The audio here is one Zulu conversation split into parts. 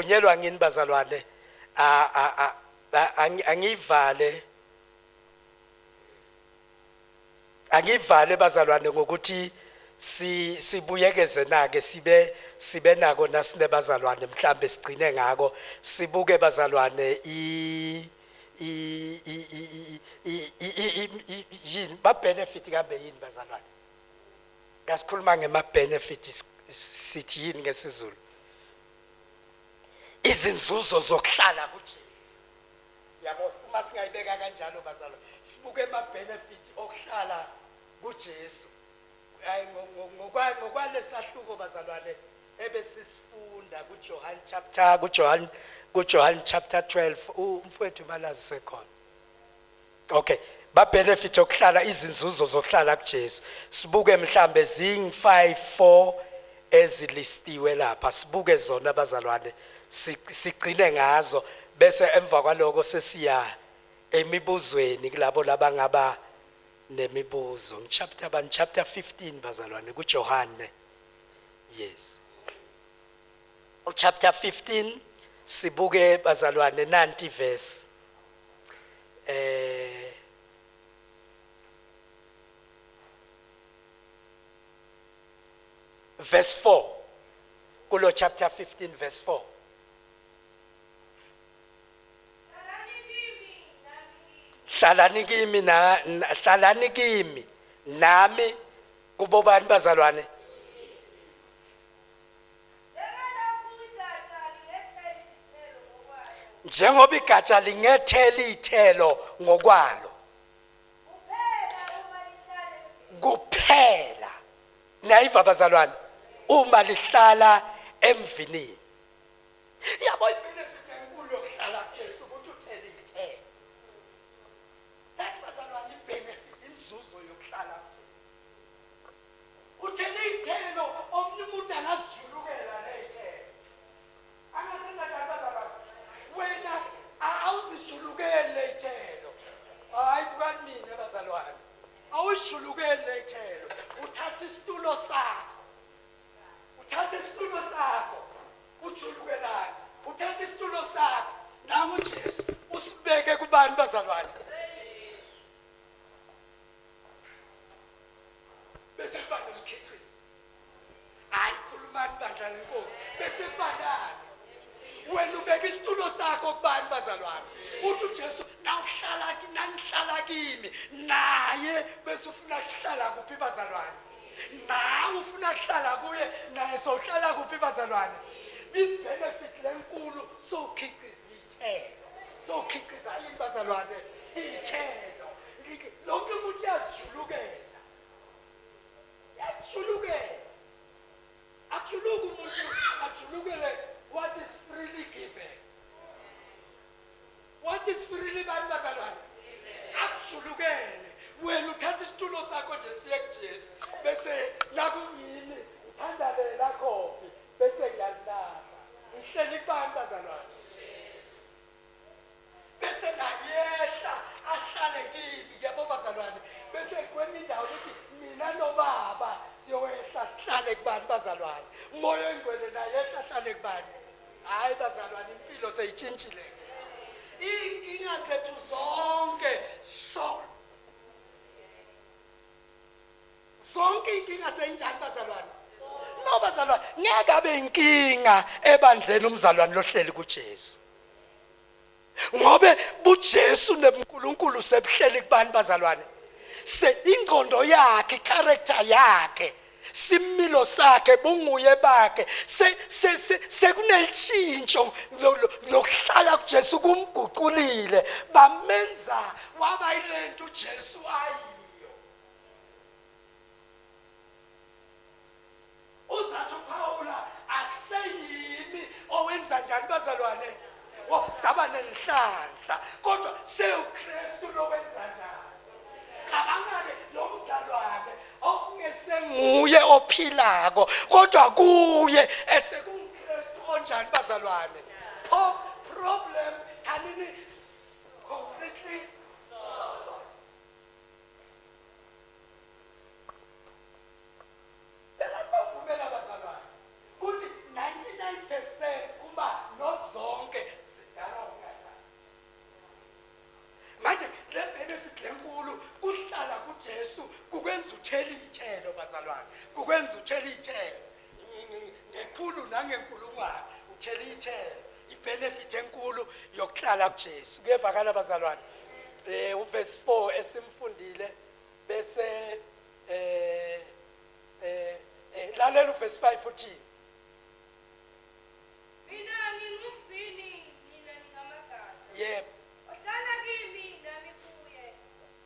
Ngokuvunyelwa ngini bazalwane, angiyivale angivale bazalwane ngokuthi si sibuyekeze nake sibe sibe nako nasine bazalwane, mhlambe sigcine ngako, sibuke bazalwane i i i i yini ba benefit kambe yini bazalwane. Ngasikhuluma ngema benefit, sithi yini ngesiZulu? Izinzuzo zokuhlala kuJesu. Yabo, uma singayibeka kanjalo bazalwane, sibuke ama benefit okuhlala kuJesu. Hayi, ngokwalesahluko bazalwane ebesisifunda kuJohn chapter kuJohn chapter 12, umfowethu Malazi sekhona. Okay, ba benefit okuhlala, izinzuzo zokuhlala kuJesu. Sibuke mhlambe zing 5 4 ezilistiwe lapha, sibuke zona bazalwane, sigcine ngazo, bese emva kwaloko sesiya emibuzweni kulabo labangaba nemibuzo. Chapter ban chapter 15 bazalwane kuJohane. Yes. Chapter 15, sibuke bazalwane nanti verse. Verse 4 kulo chapter 15 verse 4. Hlalani kimi na hlalani kimi nami kubobani bazalwane? Njengoba igatsha lingethela iy'thelo ngokwalo kuphela, niyayiva bazalwane, uma lihlala emvinini. Yabo, ibenefit enkulu yokuhlala kuJesu ukuthi uthele iy'thelo. Nathi bazalwane, ibenefit, inzuzo yokuhlala kuJesu, uthele iy'thelo omunye umuntu angazijulukela ley'thelo. Angasenza njani bazalwane? Wena awuzijulukeli ley'thelo. Hhayi, bukani mina bazalwane, awuzijulukeli ley'thelo. Uthatha isitulo sakho, uthatha isitulo sakho, ujulukelani? Uthatha isitulo sakho, nangu uJesu, usibeke kubani bazalwane? Bese kuba nomkhiqizo. Hayi, khulumani bandla lenkosi. Bese kuba nani? Wena ubeka isitulo sakho kubani bazalwane? Uthi uJesu nawuhlala nanihlala kimi naye, bese ufuna kuhlala kuphi bazalwane? Nawe ufuna kuhlala kuye, naye sowuhlala kuphi bazalwane? Ibenefit lenkulu, sowukhiqiza iy'thelo. Sowukhiqiza yini bazalwane? Iy'thelo. Lonke umuntu uyazijulukela, uyazijulukela. Ajuluke umuntu, ajulukele what is freely given. What is freely bani bazalwane? Akujulukele. Wena uthatha isitulo sakho nje siye kuJesu, bese nakungimi ngithanda lela khofi, bese ngiyalinatha. Ngihleli kubani bazalwane? Bese nayehla ahlale kimi, yabo bazalwane. Bese kwenye indawo ukuthi mina nobaba siyohla sihlale kubani bazalwane? Umoya oyingcwele naye ehla ahlale kubani? Hayi bazalwane, impilo seyitshintshile. Iy'nkinga zethu zonke solve. Zonke iy'nkinga seyinjani bazalwane? No bazalwane, ngeke abe inkinga ebandleni umzalwane lohleli kuJesu. Ngobe buJesu nebuNkulunkulu sebuhleli kubani bazalwane? Se ingqondo yakhe, icharacter yakhe, similo sakhe, bunguye bakhe, sekunelitshintsho lokuhlala kuJesu kumguqulile, bamenza waba yilento uJesu ayiyo. Uzathi uPawula akuseyimi owenza njani bazalwane? Oh, saba nenhlanhla kodwa sewuKristu lowenza njani? Cabanga-ke lo mzalwane okungesenguye ophilako kodwa kuye esekunguKristu onjani bazalwane? Pho problem thanini completely solved. Phela bavumela abazalwane ukuthi 99% uma not Kukwenza uthele iy'thelo bazalwane, kukwenza uthele iy'thelo ngekhulu nangenkulungwane, uthele iy'thelo. I-benefit enkulu yokuhlala kuJesu. Kuyevakala bazalwane. Uverse 4 esimfundile bese lalela uverse 5 uthini? Mina ngingumvini, nina ningamagala. Yebo. Ohlala kimi nami kuye,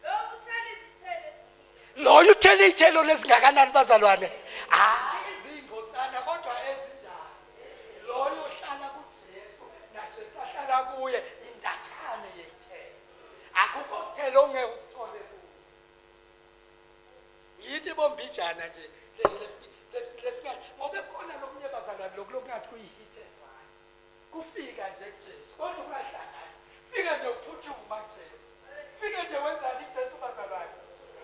lowo uthela izithelo eziningi. Loyo uthela iy'thelo lezingakanani bazalwane? Hhayi izingcosana kodwa ezinjani. Loyo ohlala kuJesu naJesu ahlala kuye, indathane yey'thelo. Akukho sithelo ongeke usithole kuye. Yithi bombijana nje lesingathi ngoba kukhona lokunye bazalwane lokhu lokungathi kuyi-hit and run. Kufika nje kuJesu kodwa ungahlangani. Fika nje uphuthuma kuJesu. Fika nje wenzani kuJesu bazalwane?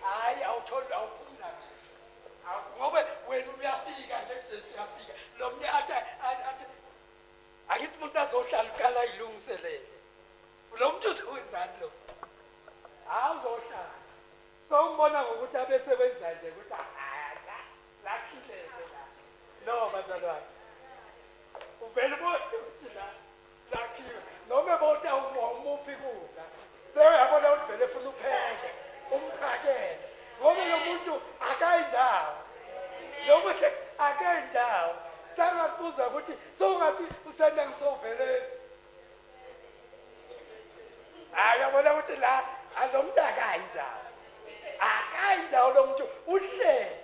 Hhayi awutholi, awuphumi nje. Ngoba wena uyafika nje kuJesu, uyafika. Lo mnye athi angithi umuntu azohlala uqala ayilungiselele. Lo muntu uzowenzani lo? Hhayi uzohlala. Sowumbona ngokuthi abesebenza nje ukuthi lakhileke la. No bazalwane. Uvele ubone ukuthi la lakhiwe. Noma ebotha awumuphi kudla. Sewuyabona ukuthi vele funa upheke, umphakele. Ngoba lo muntu akayindawo. Lo muntu akayindawo. Sangakubuza ukuthi sowungathi usenda ngisovele. Hayi uyabona ukuthi la lo muntu akayindawo. Akayindawo lo muntu uhleli.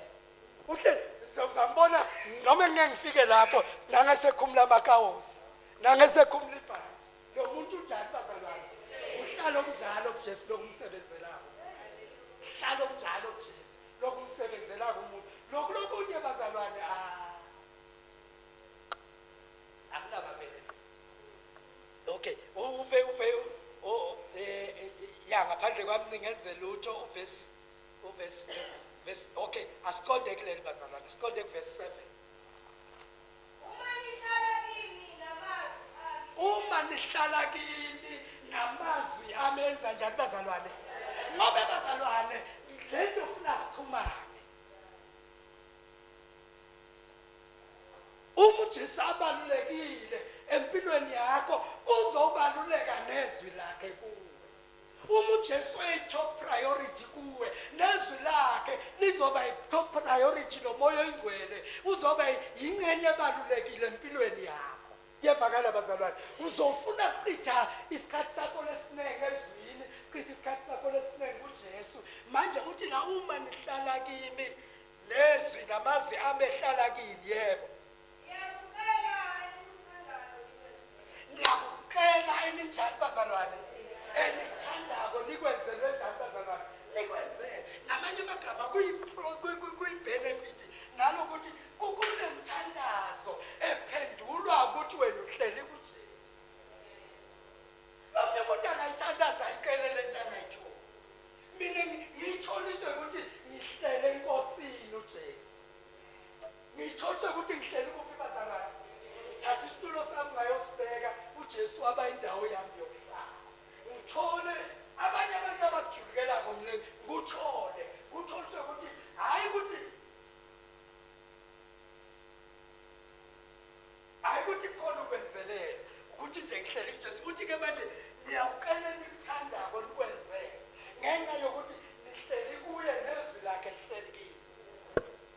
Uhleli uzambona noma ngeke ngifike lapho nangasekhumula amakawosi. Nangasekhumula ibhantshi. Lo muntu unjani bazalwane? Uhlala okunjalo kuJesu lokumsebenzelayo. Uhlala okunjalo kuJesu lokumsebenzelayo umuntu. Lokhu lokunye bazalwane akunaba benefit. Okay, uve ya ngaphandle kwami ningenze lutho. Uverse uverse verse okay, asiqonde kuleli bazalwane, asiqonde kuverse 7. Uma nihlala kimi namazwi ami, Uma nihlala kimi namazwi ami enza njani bazalwane? Ngoba bazalwane lento ufuna sixhumane. Uma uJesu abalulekile empilweni yakho, kuzobaluleka nezwi lakhe kuwe. Uma uJesu eyi-top priority kuwe, nezwi lakhe lizoba i-top priority, noMoya oyiNgcwele uzoba yingxenye ebalulekile empilweni yakho. Kuyevakala bazalwane. Uzofuna ukuchitha isikhathi sakho lesiningi ezwini, uchitha isikhathi sakho lesiningi kuJesu. Manje uthi la uma nihlala kimi nezwi namazwi ami ehlala kini, yebo. Ngiyakucela enikuthandayo nikwenze. Ngiyakucela eninjani bazalwane? Enithandako nikwenzelwe njani bazalwane? Nikwenzele. Ngamanye amagama kuyi-benefit nalokuthi kukunemthandazo ephendulwa ukuthi wena uhleli kuJesu. Lomnye umuntu angayithandaza ayicele lento angayitholi. Mina ngiyitholiswe ukuthi ngihlele eNkosini uJesu. Ngiyitholiswe ukuthi ngihleli kuphi bazalwane? Thatha isitulo sami ngayosibeka, uJesu waba indawo yami yokuhlala. Ngithole abanye abantu abakujulukelako mina ngikuthole, ngikutholiswe ukuthi hhayi ukuthi hhayi ukuthi khona ukwenzelela ukuthi nje ngihleli kuJesu. Uthi-ke manje niyawucela enikuthandako nikwenzele ngenxa yokuthi nihleli kuye nezwi lakhe lihleli kini.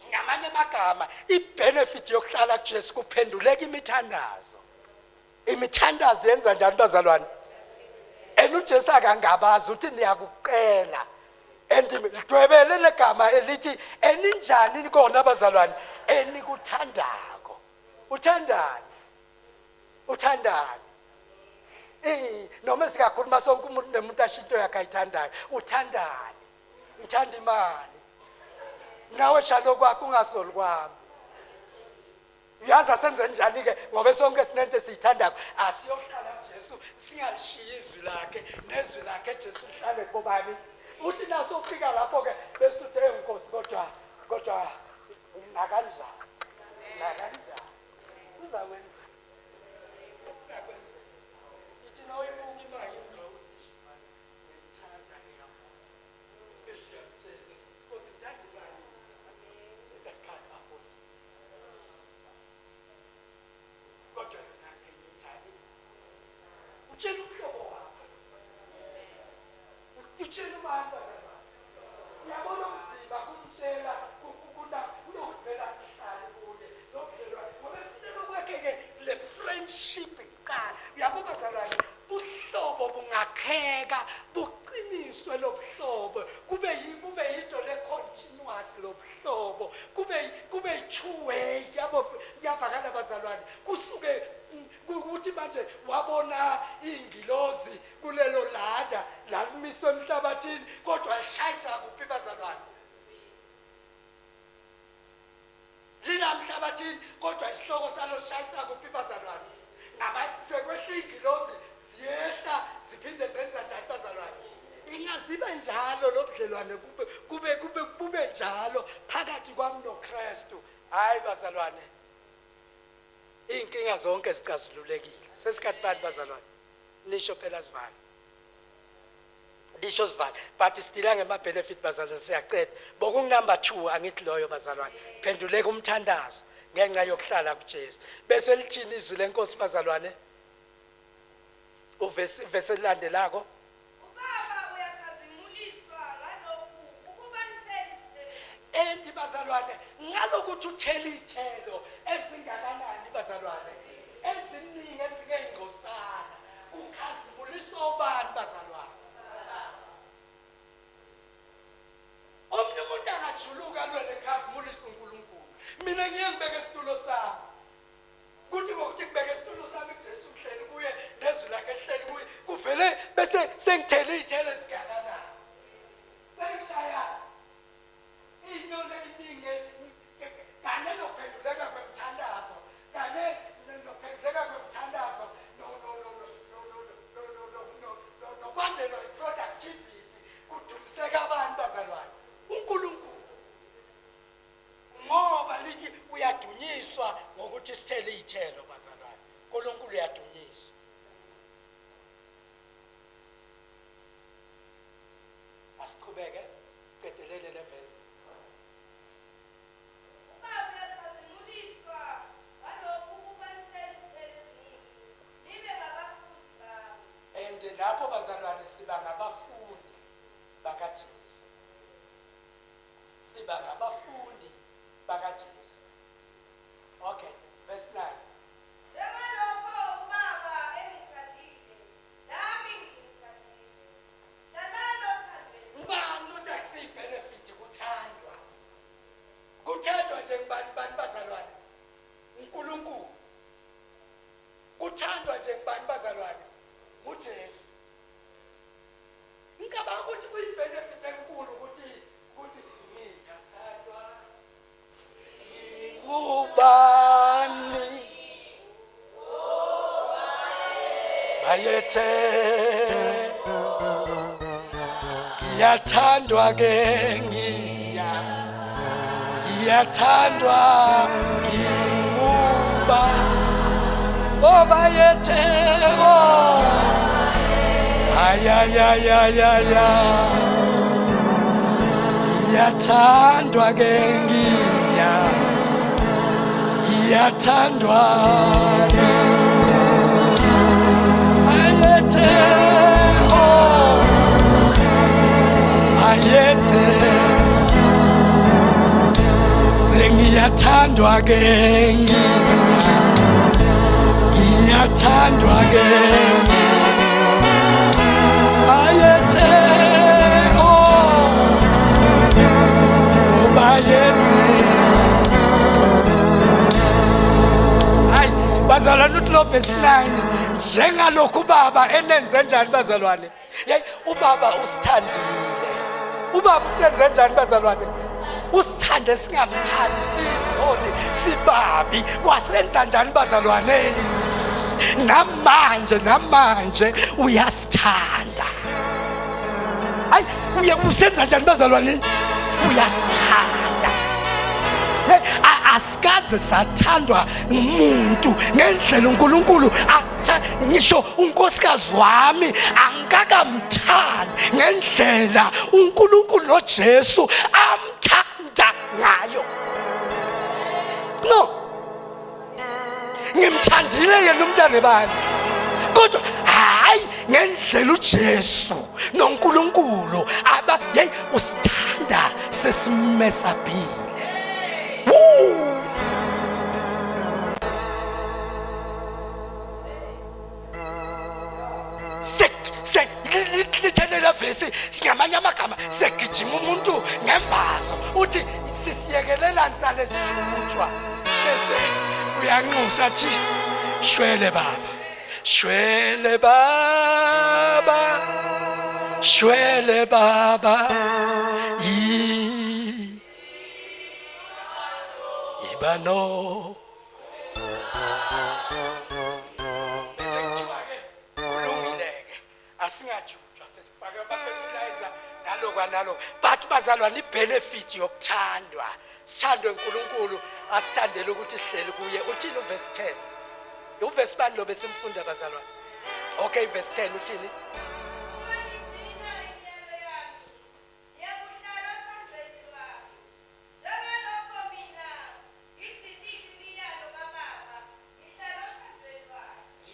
Ngamanye amagama i-benefit yokuhlala kuJesu kuphenduleka imithandazo. Imithandazo yenza njani bazalwane? And uJesu akangabazi uthi niyakucela. And lidwebele legama elithi eninjani kona bazalwane? Enikuthandako. Uthandani? Uthandani? Noma sikakhuluma sonke umuntu nemuntu asho into yakhe ayithandayo. Uthandani? Ngithanda imali. Nawe shalo kwakho ungasoli kwami. Uyazi asenze njani ke ngoba sonke sinento esiyithandako. Asiyohlala kuJesu singalishiyi izwi lakhe nezwi lakhe Jesu lihlale kubobani. Uthi naso ufika lapho ke bese uthi hey Nkosi kodwa nakanjani? Nakanjani? Uzakwenza. Uzakwenza. Ithi nawuyibuka imali ngawuthi ngithanda ngiyabona. Bese uyamtshela Nkosi ngithanda imali. Utshela umhlobo wakho. Utshela ubani bazalwane? Uyabona umzimba kumtshela kunokuthi vele asihlale kuye nobudlelwane ngoba kufuneka kwakhe-ke le friendship kuqala. Uyabo bazalwane, buhlobo bungakheka buqiniswe lobuhlobo kube kube yinto le continuous lobuhlobo kube kube two way. Yabo, kuyavakala bazalwane, kusuke ukuthi manje wabona ingilozi kulelo lada lalimiswe emhlabathini kodwa lishayisa kuphi bazalwane? Linamhlabathini kodwa isihloko salo sishayisa kuphi bazalwane? Ngaba sekwehla ingilozi ziyehla ziphinde zenza njani bazalwane? Ingaziba njalo lobudlelwane kube kube kube kube njalo phakathi kwami noKristu. Hayi bazalwane, iy'nkinga zonke zicazululekile. Sesikhathi bani bazalwane? Nisho phela sivale, lisho sivale, but sidila ngema-benefit bazalwane, siyaceda. Bokungunumber 2 angithi loyo bazalwane, phenduleka umthandazo ngenxa yokuhlala kuJesu. Bese lithini izwi lenkosi bazalwane? Uvesi ivesi elilandelako. Ubaba uyakhazimuliswa ngalokhu ukuba nithele izithelo. And bazalwane, ngalokuthi uthele iy'thelo ezingakanani bazalwane, eziningi ezingey'ngcosana, kukhazimuliswa ubani bazalwane? Omunye umuntu angajuluka alwele khazimulisa uNkulunkulu. Mina ngiye ngibeke isitulo sami, kuthi ngokuthi ngibeke isitulo sami kuJesu, ngihleli kuye nezwi lakhe lihleli kuye, kuvele bese sengithele iy'thelo ezingakanani, sengishaya inyoni eningi kanye nokuphenduleka kwemthandazo, kanye nokuphenduleka kwemthandazo nokwandelwa i-productivity, kudumiseka abantu bazalwane? uNkulunkulu, ngoba lithi uyadunyiswa ngokuthi sithele iy'thelo bazalwane. uNkulunkulu uyadunyiswa. Asiqhubeke siqedelele le verse. Ubaba uyakhazimuliswa ngalokhu ukuba nithele izithelo eziningi, nibe ngabafundi bami. And lapho bazalwane siba ngabafundi bakaJesu, siba ngabafundi bakaJesu. Okay, verse 9. Njengalokho uBaba engithandile, nami nginithandile. Hlalani othandweni. Ngubani othi akusiyi-benefit kuthandwa? Kuthandwa nje ngubani bani bazalwane? uNkulunkulu. Kuthandwa nje ngubani bazalwane? NguJesu. Ngicabanga ukuthi kuyi-benefit enkulu ukuthi ngiyathandwa ngingubani bayethe, ngiyathandwa ke, ngiya ngiyathandwa nginguba obayethe, oh ayayayayaya, ngiyathandwa ke, ngiya ngiyathandwa ayethe, oh ayethe, sengiyathandwa ke, ngiya ngiyathandwa ke bayethe, oh bayethe. Hayi bazalwane, uthi lo verse 9, njengalokhu ubaba enenze njani bazalwane? Yeyi, ubaba usithandile. Ubaba usenze njani bazalwane? Usithande singamthandi, siyizoni, sibabi. Wasenza njani bazalwane? Namanje, namanje uyasithanda. Hayi, uye usenza njani bazalwane? Uyasithanda. Hey, asikaze sathandwa umuntu ngendlela uNkulunkulu atha. Ngisho unkosikazi wami angikakamthandi ngendlela uNkulunkulu noJesu amthanda ngayo. No, ngimthandile yena umntane bantu, kodwa hayi. Ngendlela uJesu noNkulunkulu aba hey usithanda sesimesabhile. Woo! Lithe vesi ngamanye amagama segijima umuntu ngembazo uthi sisiyekelelani salesijutshwa bese uyanxusa athi shwele baba shwele baba shwele baba yiba no bese kuthiwa-ke kulungile-ke asingajutshwa sesifake ama-fertilizer nalokwa naloko but bazalwane i-benefit yokuthandwa sithandwe uNkulunkulu asithandele ukuthi sihleli kuye uthini uvesi 10 uvesi bani lo besimfunda bazalwane okay verse 10 uthini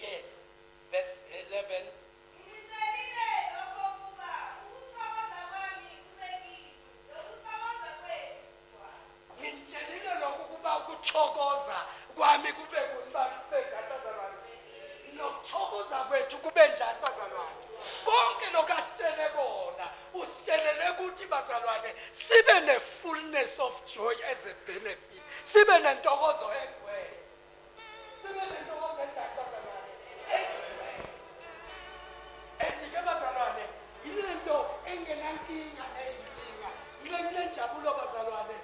Yes. Verse 11. Nginitshelile lokho ukuba ukuthokoza kwami kube kini, nokuthokoza kwenu kugcwale. Nginitshelile lokho ukuba ukuthokoza kwami kube kuni kube njani bazalwane? Nokuthokoza kwethu kube njani bazalwane? Konke lokhu asitshele kona usitshelele ukuthi bazalwane sibe ne-fullness of joy as a benefit, sibe nentokozo egcwele. Sibe nentokozo enjani bazalwane? Egcwele. And ke bazalwane, yilento engenankinga neyinkinga. Yile kule njabulo bazalwane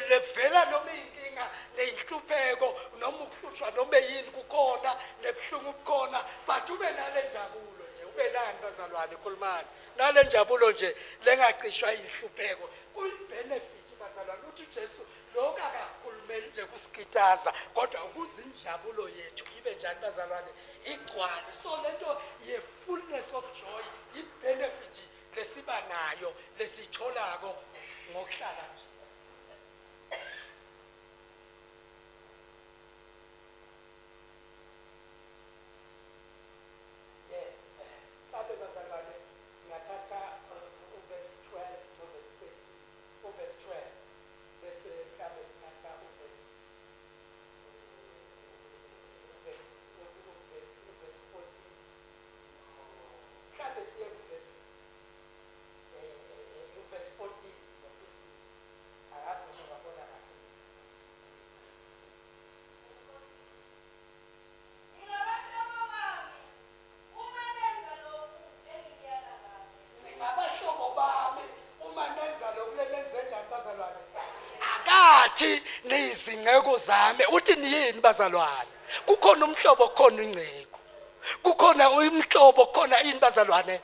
levela noma iyinkinga neyinhlupheko noma ukuhlushwa noma yini kukhona nebuhlungu bukhona but ube nale njabulo nje ube nani bazalwane khulumani nale njabulo nje lengacishwa inhlupheko kuyi-benefit bazalwane uthi uJesu Lokhu akakukhulumeli nje kusikitaza kodwa ukuze injabulo yethu ibe njani bazalwane igcwale. So lento ye-fullness of joy i-benefit lesiba nayo lesiyitholako ngokuhlala nje. Yes. Mhlawumbe bazalwane singathatha uverse 12 noverse 13. Uverse 12. Bese mhlawumbe sithatha uvesi uvesi uvesi uvesi 14 mhlawumbe siye kuvesi uvesi 14 no-15 akazi noma ungabona kahle. Ningabahlobo bami uma nenza lokhu enginiyala ngakho. Ningabahlobo bami uma nenza lokhu lenenze njani bazalwane? Akathi niyizinceku zami, uthi niyini bazalwane? Kukhona umhlobo, kukhona inceku. Kukhona umhlobo, kukhona ini bazalwane?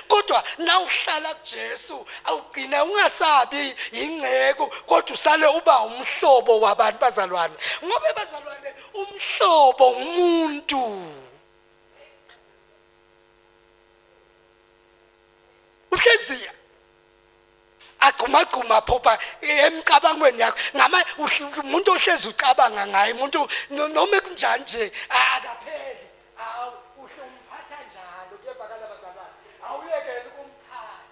Kodwa nawuhlala kuJesu awugcina ungasabi yinceku kodwa usale uba umhlobo wabantu bazalwane. Ngoba bazalwane umhlobo umuntu. Uhlezi agxumagxuma phopha emcabangweni yakho ngama umuntu ohlezi ucabanga ngaye umuntu noma kunjani nje akapheli awu uhle umphatha njalo kuyevakala bazalwane awuyekeli ukumphatha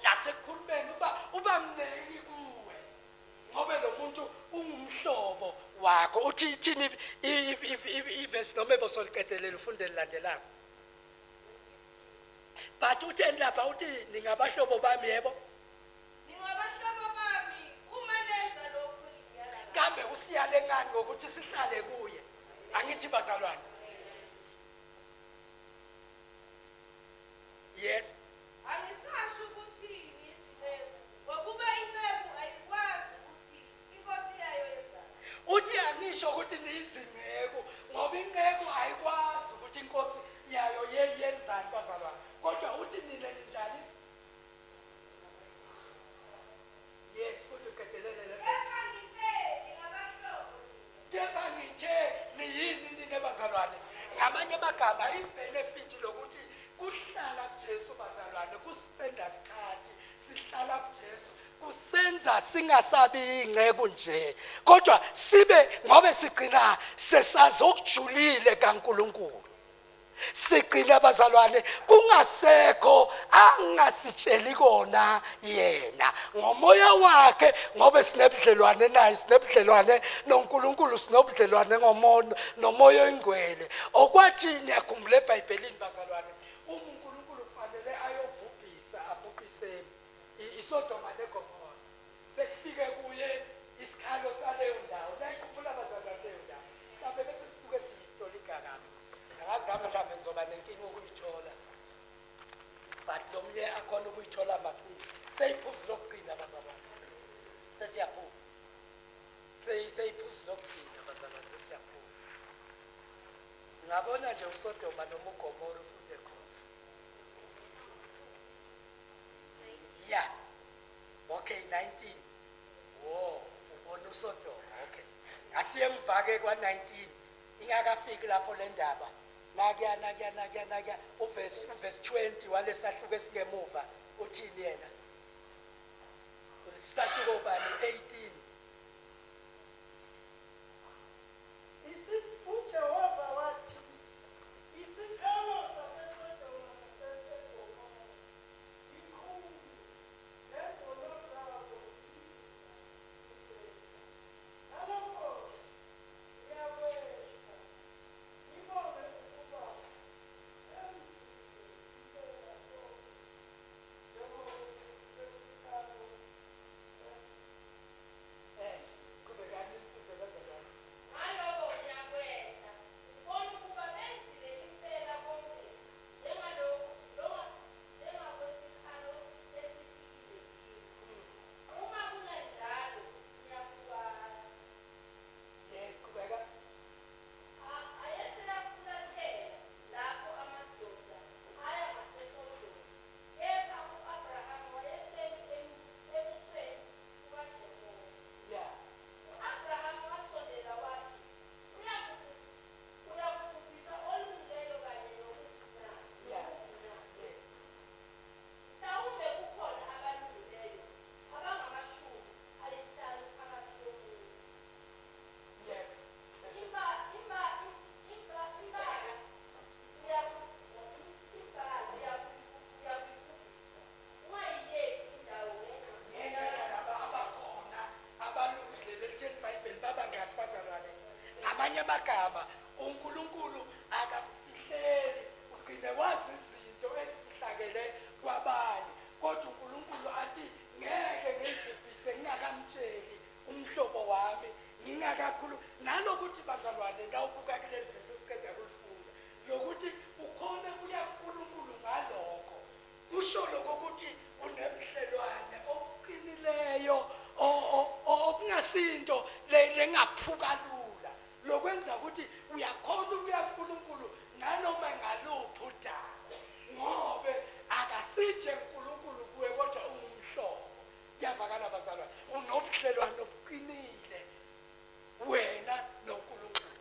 nasekukhulumeni uba uba mningi kuwe ngobe lo muntu ungumhlobo wakho uthi ithini ivesi noma ebosoliqedelela ufunde elilandelako but utheni lapha uthi ningabahlobo bami yebo Ningabahlobo bami uma nenza lokhu ngiyala. Kambe usiyale ngani ngokuthi sihlale kuye angithi bazalwane Yes. Angisasho ukuthi ngiyizinceku, ngokuba inceku ayikwazi ukuthi inkosi yayo yenzani. Uthi angisho ukuthi niyizinceku ngoba inceku ayikwazi ukuthi inkosi yayo yenzani bazalwane. Kodwa uthi nina ninjani? Yes, futhi uqedelele le verse. Kepha ngithe ningabahlobo nina. Kepha ngithe niyini nina bazalwane? Ngamanye amagama ibenefit lokuthi kuhlala kuJesu bazalwane kuspenda sikhathi Sihlala kuJesu kusenza singasabi ingceku nje kodwa sibe ngobe sigcina sesazi okujulile kaNkuluNkulu. Sigcina bazalwane kungasekho angasitsheli kona yena ngomoya wakhe ngobe sinebudlelwane naye, sinebudlelwane noNkulunkulu, sinobudlelwane ngomoya nomoya oyingcwele. Okwathi niyakhumbula eBhayibhelini bazalwane, uma uNkulunkulu kufanele ayobhubhisa abhubhise iSodoma neGomora, sekufike kuye isikhalo saleyo ndawo. Nayikhumbula bazalwane leyo ndawo? Mhlawumbe bese sisuke siyitolika kabi, angazi nami, mhlawumbe ngizoba nenkinga ukuyithola, but lo mnye akhona ukuyithola masinya. Seyiphuzu lokugcina bazalwane, sesiyaphuma. Seyiphuzu lokugcina bazalwane, sesiyaphuma. Ngabona nje uSodoma noma uGomora ufunde khona. Ya, okay, 19. Wo, ubona uSodoma. Okay, asiye emva-ke kwa-19, ingakafiki lapho le ndaba. Nakuya, nakuya, nakuya, nakuya, uvesi 20 walesahluko esingemuva uthini yena? Isahluko ubani? 18. UJehova wathi, Isikhalo saseSodoma naseGomora sikhulu, nezono zabo zizindala. Ngalokho-ke ngiyakwehla, ngibone ukuba benzile impela konke njengokwesikhalo. Qhubekani nimsize bazalwane. Ngalokho uyakwehla ubone ukuba benzile impela konke njengalokhu noma njengakwesikhalo esifikile kimi. Uma kungenjalo ngiyakukwazi. Yes, qhubeka. Ayeseyafulathela lapho amadoda aya ngaseSodoma, kepha u-Abrahama wayesemi ebusweni bukaJehova. U-Abrahama wasondela wathi, Uyakubhubhisa olungileyo kanye nomubi na? Yeah. Na? Yes. Mhlawumbe kukhona abalungileyo abangama-50 phakathi komuzi. Imbala uyakuyibhubhisa, ungayiyeki indawo ngenxa Ngenxa yalaba abakhona abalungile. Lelitheni iBhayibheli? Babangaki bazalwane? Ngamanye amagama, uNkulunkulu akakufihleli, ugcine wazi izinto ezifihlakele kwabanye, kodwa uNkulunkulu athi ngeke ngiyibhubhise ngingakamtsheli umhlobo wami, ngingakakhulu nalokuthi bazalwane, nawubuka kuleli vesi esiqeda kulifunda lokuthi ukhona kuya kuNkulunkulu ngalokho, kusho lokuthi unebudlelwane obuqinileyo okungasinto lengaphuka lula, lokwenza ukuthi uyakhona ukuya kuNkulunkulu nanoma ngaluphi udaba, ngobe akasije uNkulunkulu kuwe kodwa ungumhlobo. Kuyavakala bazalwane? Unobudlelwane obuqinile wena noNkulunkulu.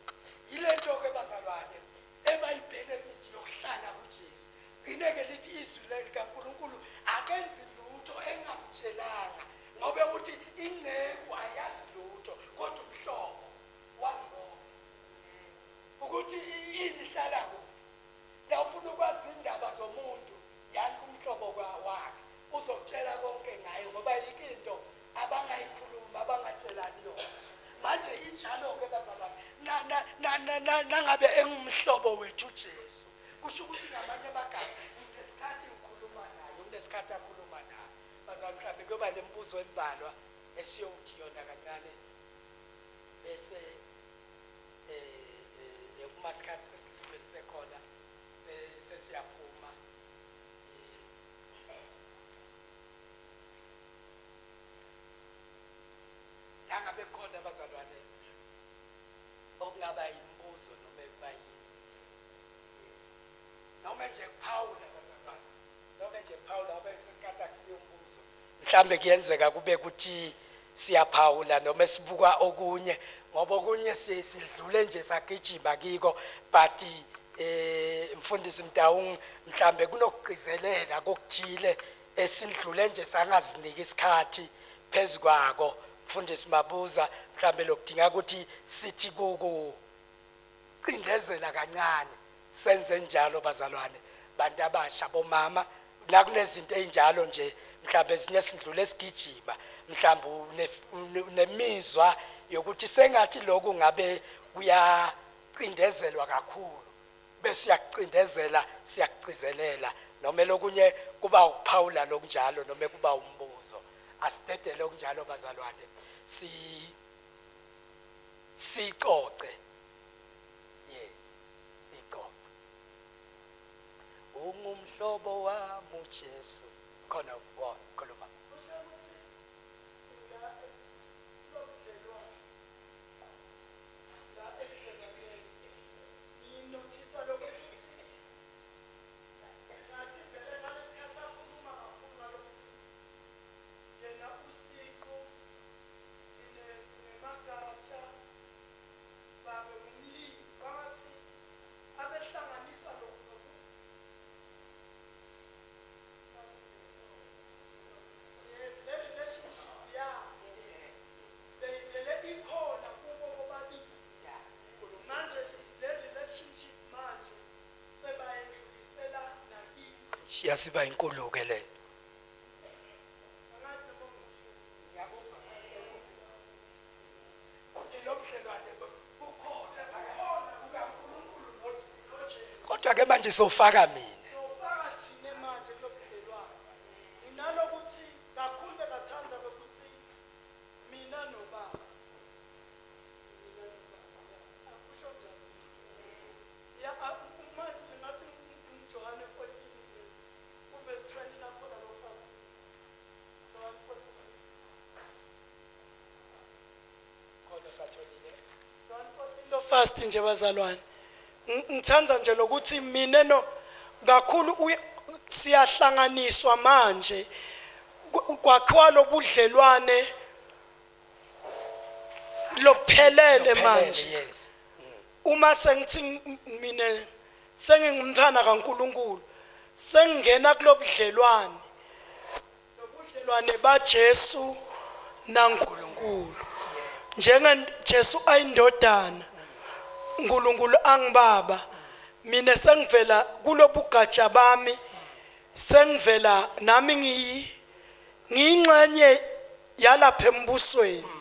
Yile nto-ke bazalwane eba yi-benefit yokuhlala kuJesu. Gcine-ke lithi izwi likaNkulunkulu akenzi lutho engamtshelanga, ngobe uthi inceku ayazi lutho kodwa umhlobo wazi konke ukuthi ini ihlala kuphi. La ufuna ukwazi indaba zomuntu, yani umhlobo wakhe uzokutshela konke ngaye, ngoba yikho into abangayikhuluma abangatshelani yona. Manje injalo-ke bazalwane, nangabe engumhlobo wethu uJesu, kusho ukuthi ngamanye amagama nginesikhathi ngikhuluma naye, unesikhathi akhuluma naye. Bazalwane, mhlawumbe kuyoba nemibuzo embalwa esiyowuthi yona kancane, bese uma sikhathi sesililwe sisekhona, sesiyaphuma. Nangabe khona abazalwane okungaba imibuzo noma ekuba yini, noma nje kuphawula bazalwane, noma nje kuphawula, ngoba sesikhathi akusiyo umbuzo, mhlambe kuyenzeka kube kuthi siyaphawula noma sibuka okunye, ngoba okunye sidlule nje sagijima kiko, but mfundisi Mtawung mhlambe kunokugcizelela kokuthile. Esindlule nje sangazinika isikhathi phezukwako mfundisi Mabuza, mhlambe lokudinga ukuthi sithi kuku cindezela kancane, senze njalo bazalwane, bantu abasha, bomama, la kunezinto ezinjalo nje, mhlambe ezinye sindlule sigijima, mhlambe unemizwa yokuthi sengathi lokhu ngabe kuyacindezelwa kakhulu, bese siyakucindezela, siyakugcizelela, noma lokunye kuba ukuphawula lokunjalo, noma kuba umbuzo. Asidedele okunjalo bazalwane, si sicoce, yes, sicoce. Ungumhlobo wami uJesu. Khona wa khuluma. Kusho ukuthi la lobudlelwane la ebudlelwaneni nginothisa lokuthi ngathi vele ngalesikhathi akhuluma kakhulu ngalokuthi yena usiqu, thine singemagatsha, babe ngumlimi, bangathi abehlanganisa lokhu. Yes, le relationship yabo beyivele ikhona kubo bobabili. Manje le relationship manje sebayedlulisela nakithi. Yasiba inkulu ke le. Angazi noma ngisho. Uthi lo budlelwane bukhona phakathi kukaNkulunkulu noJesu, kodwa ke manje sofaka mina. Sofaka thine manje kulobudlelwane. Nginalokuthi kakhulu bekathanda ukuthi mina nobaba, mina nobaba, akusho njalo ya uma ngathi uJohane 14 uverse 20 nakhona lofaka John 14. Khona satholile. John 14 lo fast nje bazalwane. Ngithanda nje lokuthi mina no kakhulu siyahlanganiswa manje, kwakhiwa lobudlelwane lophelele Lophelele, manje. Uma sengithi mina sengingumntwana kaNkuluNkulu, sengingena kulobudlelwane, lobudlelwane baJesu naNkulunkulu, njenga Jesu ayindodana, uNkulunkulu angibaba, mina sengivela kulobugatsha bami, sengivela nami ngiyingxenye yalapha embusweni.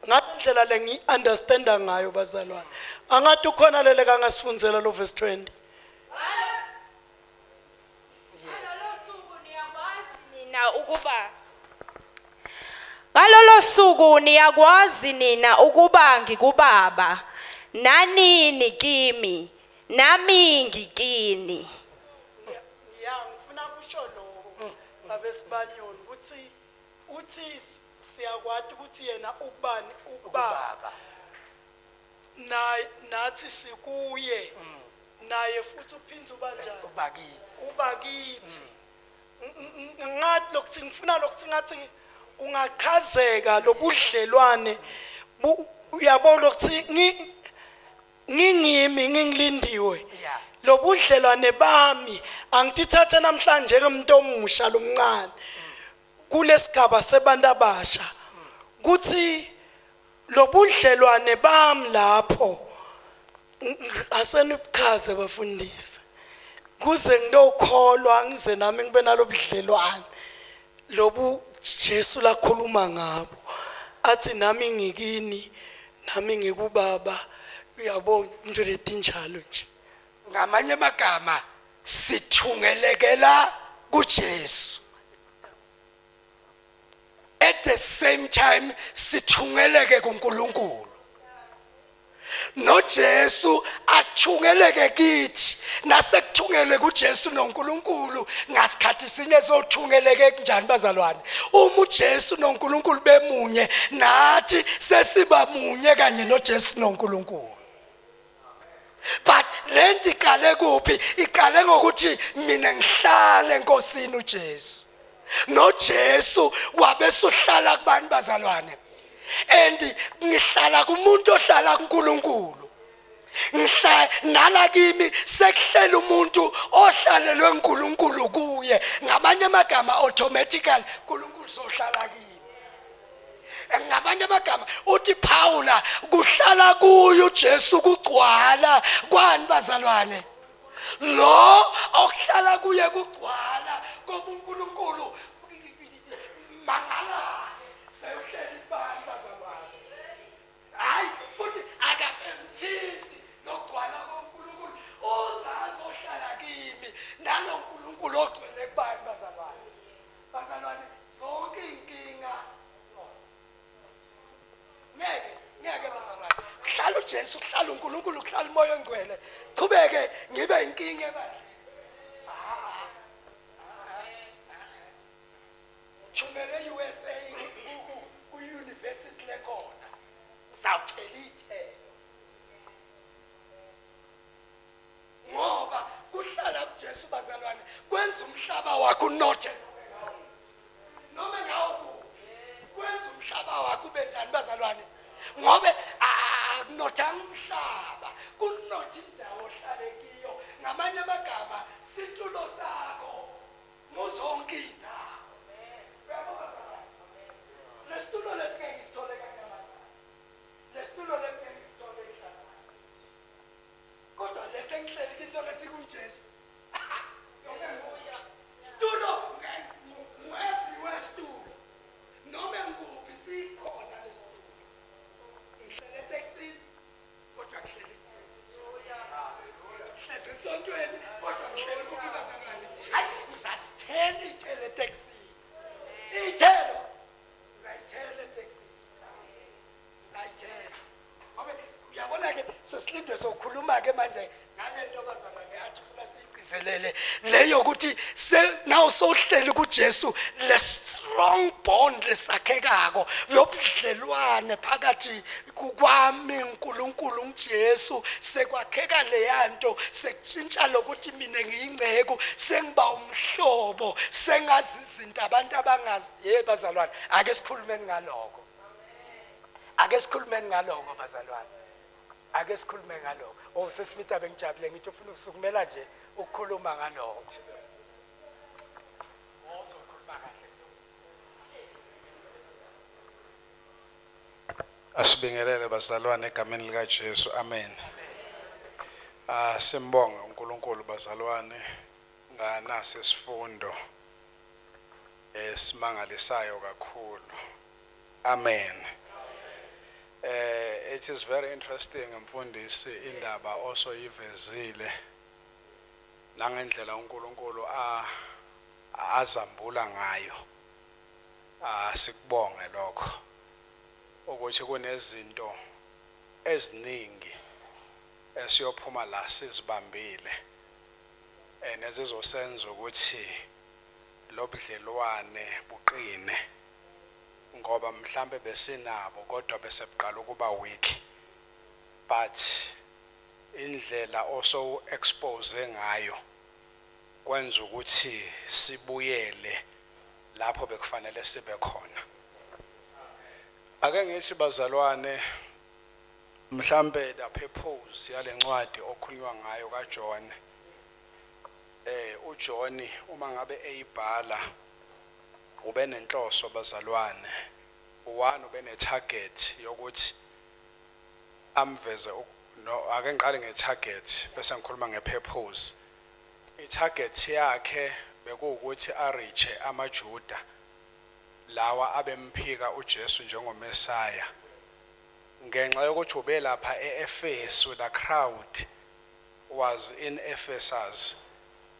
Ngalendlela le ngiyi-understanda ngayo bazalwane, angathi ukhona lele kangasifundzela lo verse 20. Ngalolo suku niyakwazi nina ukuba Ngalolo suku niyakwazi nina ukuba ngikubaba, nani nikimi, nami ngikini. Ya, ngifuna kusho lokho babesibanyoni ukuthi uthi siyakwati ukuthi yena ukubani, ukubaba. Ubaba. Naye nathi sikuye, naye futhi uphinze ubanjani? Ubakithi. Uba kithi. Ngathi lokuthi ngifuna lokuthi ngathi kungachazeka lobudlelwane uyabona ukuthi ngingimi ngingilindiwe lobudlelwane bami angitithathe namhlanje njengomuntu omusha lomncane kulesigaba sebantu abasha, kuthi lobudlelwane bami lapho asenibuchaze bafundisi, kuze ngiyokholwa, ngize nami ngibe nalobudlelwane lobu Jesu lakhuluma ngabo, athi nami ngikini, nami ngikubaba, uyabo, into letinjalo nje. Ngamanye amagama sithungelekela kuJesu, at the same time sithungeleke kuNkulunkulu, noJesu athungeleke kithi, nasekuthungele kuJesu noNkulunkulu ngasikhathi sinye sothungeleke kunjani bazalwane? Uma uJesu noNkulunkulu bemunye, nathi sesiba munye kanye noJesu noNkulunkulu. But lento iqale kuphi? Iqale ngokuthi mina ngihlale enkosini uJesu, noJesu wabe suhlala kubantu bazalwane, and ngihlala kumuntu ohlala kuNkulunkulu. Ngihla nala kimi sekuhlela umuntu ohlalelwe uNkulunkulu kuye. Ngamanye amagama automatically uNkulunkulu sohlala kimi. Ngamanye amagama uthi Paula kuhlala kuye uJesu kugcwala kwani bazalwane? Lo okuhlala kuye kugcwala kobuNkulunkulu mangala sewuhleli kubani bazalwane? Hayi futhi akapemthisi nokugcwala koNkulunkulu uze azohlala kimi nalo Nkulunkulu ogcwele kubani bazalwane? Bazalwane zonke iy'nkinga ngeke ngeke bazalwane kuhlala uJesu kuhlala uNkulunkulu kuhlala umoya ongcwele qhubeke ngibe inkinga ebandleni. Thumele USA ku-university lekhona uzawuthela iy'thelo ngoba kuhlala kuJesu bazalwane kwenza umhlaba wakho unothe noma ngawukuphi kwenza umhlaba wakho ube njani bazalwane ngobe akunothanga umhlaba kunotha indawo ohlale kiyo ngamanye amagama situlo sakho muzonke indawo uyabo bazalwane lesitulo lesingeke ngisithole kanyamazane lesitulo lesingeke ngisithole ehlazane kodwa lesengihleli kiso lesikuJesu Situlo ngu-everywhere situlo noma ngikuphi sikhona lesitulo ngihlele etekisini kodwa ngihleli kuJesu ngihlezi esontweni kodwa ngihleli kuphi bazalwane hayi ngisasithela iy'thelo etekisini iy'thelo ngizayithela etekisini ngizayithela ngoba uyabona-ke sesilinde sokhuluma-ke manje ngale nto bazalwane athi funa siyigcizelele leyo ukuthi naw sowuhleli kuJesu le strong bond lesakhekako lobudlelwane phakathi kwami uNkulunkulu uJesu sekwakheka leyanto sekutshintsha lokuthi mina ngiyingceku sengiba umhlobo sengazi izinto abantu abangazi. Hey bazalwane ake sikhulumeni ngaloko ake sikhulumeni ngaloko bazalwane ake sikhulume ngaloko. Oh sesimita bengijabule ngithi ufuna ukusukumela nje ukukhuluma ngaloko. Oh uzokhuluma kahle. Asibingelele bazalwane egameni lika Jesu. Amen. Ah simbonga uNkulunkulu bazalwane nganasi isifundo esimangalisayo kakhulu. Amen. It is very interesting mfundisi indaba osoyivezile nangendlela uNkulunkulu a azambula ngayo. Ah sikubonge lokho ukuthi kunezinto eziningi esiyophuma la sizibambile nezizosenza ukuthi lobudlelwane buqine ngoba mhlambe besinabo kodwa bese buqala ukuba weak but indlela oso expose ngayo kwenza ukuthi sibuyele lapho bekufanele sibe khona. Ake ngithi bazalwane mhlambe the purpose yalencwadi okhulunywa ngayo kaJohn uJohn uma ngabe eyibhala ube nenhloso bazalwane one ube ne target yokuthi amveze no ake ngiqale nge target bese ngikhuluma nge purpose. I target yakhe bekuwukuthi a-reach amaJuda lawa abemphika uJesu njengoMesaya ngenxa yokuthi ubelapha eEfesu. The crowd was in Ephesus,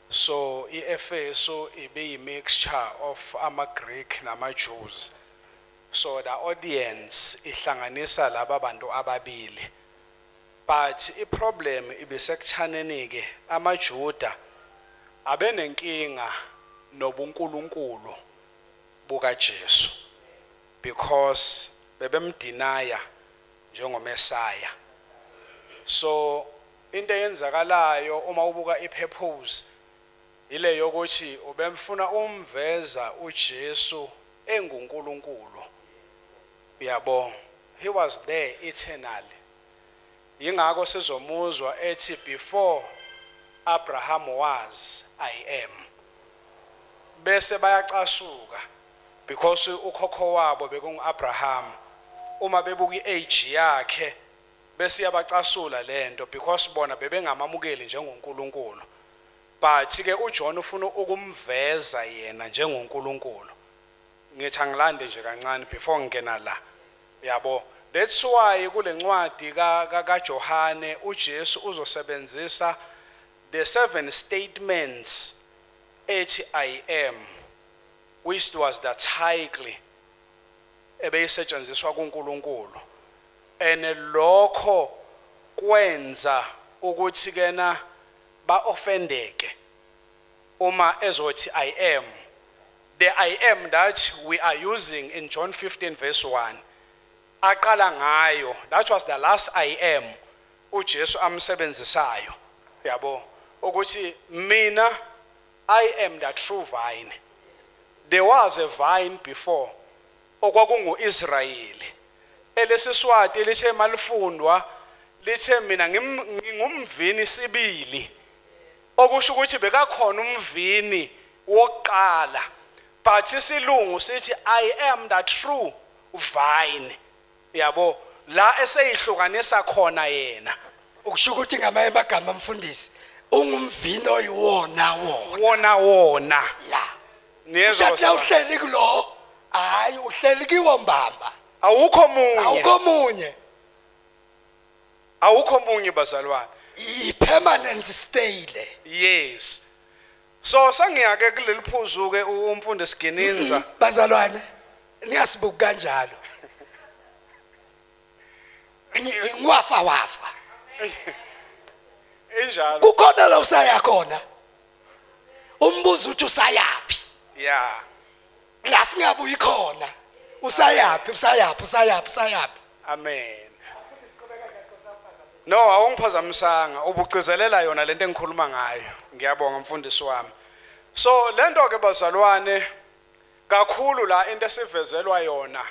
so iEfesu ibe mixture of ama Greek nama Jews, so the audience ihlanganisa laba bantu ababili. But iproblem ibisekuthaneni ke amaJuda abenenkinga nobuNkulunkulu bukaJesu because bebemdinaya njengoMesaya. So into eyenzakalayo uma ubuka ipurpose ile yokuthi ubemfuna umveza uJesu enguNkulunkulu, uyabo, he was there eternally. Yingakho sizomuzwa ethi, "Before Abraham was, I am." Bese bayacasuka because ukhokho wabo bekungu-Abraham. Uma bebuka i-age yakhe bese iyabacasula lento, because bona bebengamamukeli njengoNkulunkulu, but ke uJohn ufuna ukumveza yena njengoNkulunkulu. Ngithi angilande nje kancane before ngingena la, yabo. That's why kule ncwadi ka kaJohane uJesu uzosebenzisa the seven statements ethi "I am", which was the title ebeyisetshenziswa kuNkulunkulu, and lokho kwenza ukuthi kena ba-offendeke uma ezothi "I am", the "I am" that we are using in John 15 verse 1 aqala ngayo. That was the last "I am" uJesu amsebenzisayo, yabo, ukuthi mina I am the true vine. There was a vine before, okwakunguIsrayeli. Elesiswati lithe malifundwa lithe, "Mina ngingumvini sibili," okusho ukuthi bekakhona umvini wokuqala, but isilungu sithi, "I am the true vine," yabo, la eseyihlukanisa khona yena. Ukusho ukuthi ngamanye amagama, mfundisi, ungumvini oyiwona wona. Wona wona. Ya. Niyezwa? Ushathi la Bazalwane? uhleli kulo, hayi, uhleli kiwo mbamba. Awukho munye. Awukho munye. Awukho munye, bazalwane. I-permanent stay le. Yes, so sengiyake kuleli phuzu ke, umfundisi Gininza. Bazalwane, ningasibuki kanjalo. Ngiwafa wafa. Injalo. Kukhona la usaya khona, umbuzo uthi usayaphi? La singabuyi khona, usayaphi, usayaphi, usayaphi, usayaphi? Amen. No, awungiphazamisanga, ubugcizelela yona lento engikhuluma ngayo. Ngiyabonga, mfundisi wami. So lento ke, bazalwane, kakhulu la into esivezelwa yona,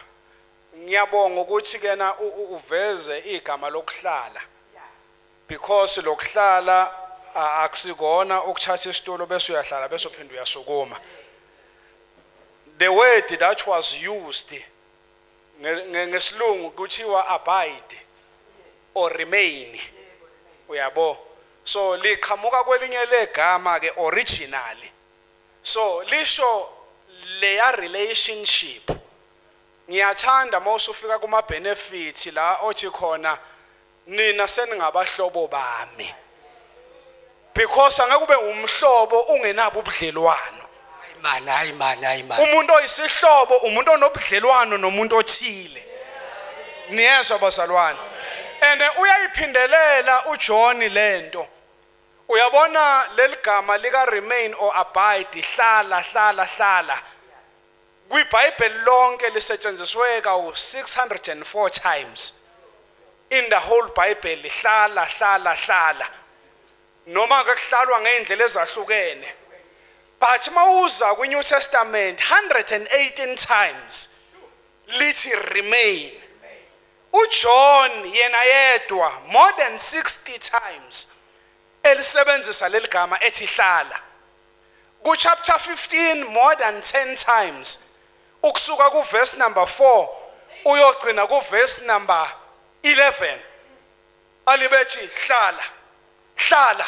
ngiyabonga ukuthi kena uveze igama lokuhlala, because lokuhlala akusikona ukuthatha isitulo bese uyahlala bese uphinda uyasukuma. The word that was used ngesilungu kuthiwa abide or remain, uyabo. So liqhamuka kwelinye legama ke originally, so lisho leya relationship. Ngiyathanda mawusufika kuma benefits la othi khona, "Nina seningabahlobo bami," because angeke ube umhlobo ungenabo ubudlelwano. Hayi man, hayi man, hayi man. Umuntu oyisihlobo umuntu onobudlelwano nomuntu othile, niyezwa bazalwane? And uyayiphindelela uJohn lento, uyabona, leligama lika remain or abide, hlala, hlala, hlala, kwiBhayibheli lonke lisetshenziswe kawu 604 times in the whole Bible. Hlala, hlala, hlala, noma ke kuhlalwa ngeindlela ezahlukene, but mawuza kwi-New Testament, 118 times lithi remain. uJohn yena yedwa more than 60 times elisebenzisa leli gama ethi hlala. Ku chapter 15 more than 10 times, ukusuka ku verse number 4 uyogcina ku verse number 11, alibethi hlala, hlala.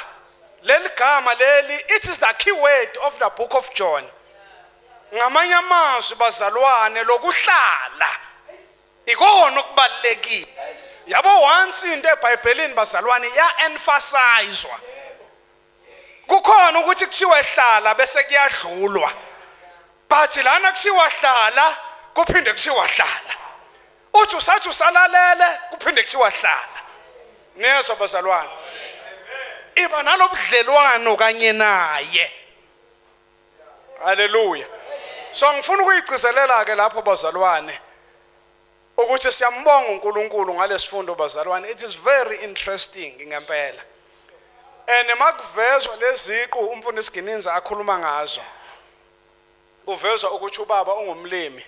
Leli gama leli, it is the key word of the book of John. Ngamanye amazwi, bazalwane, lokuhlala ikona okubalekile, yabo. Once into eBhayibhelini, bazalwane, ya emphasizwa, kukhona ukuthi kuthiwe hlala bese kuyadlulwa, but lana kuthiwa hlala, kuphinde kuthiwa hlala, uthi usathi usalalele, kuphinde kuthiwa hlala. Niyezwa bazalwane? Iba nalobudlelwano kanye naye. Haleluya. So ngifuna ukuyigcizelela ke lapho, bazalwane, ukuthi siyambonga uNkulunkulu ngalesifundo, bazalwane. It is very interesting ngempela, and makuvezwa leziqu umfundisi Gininza akhuluma ngazo, kuvezwa ukuthi ubaba ungumlimi,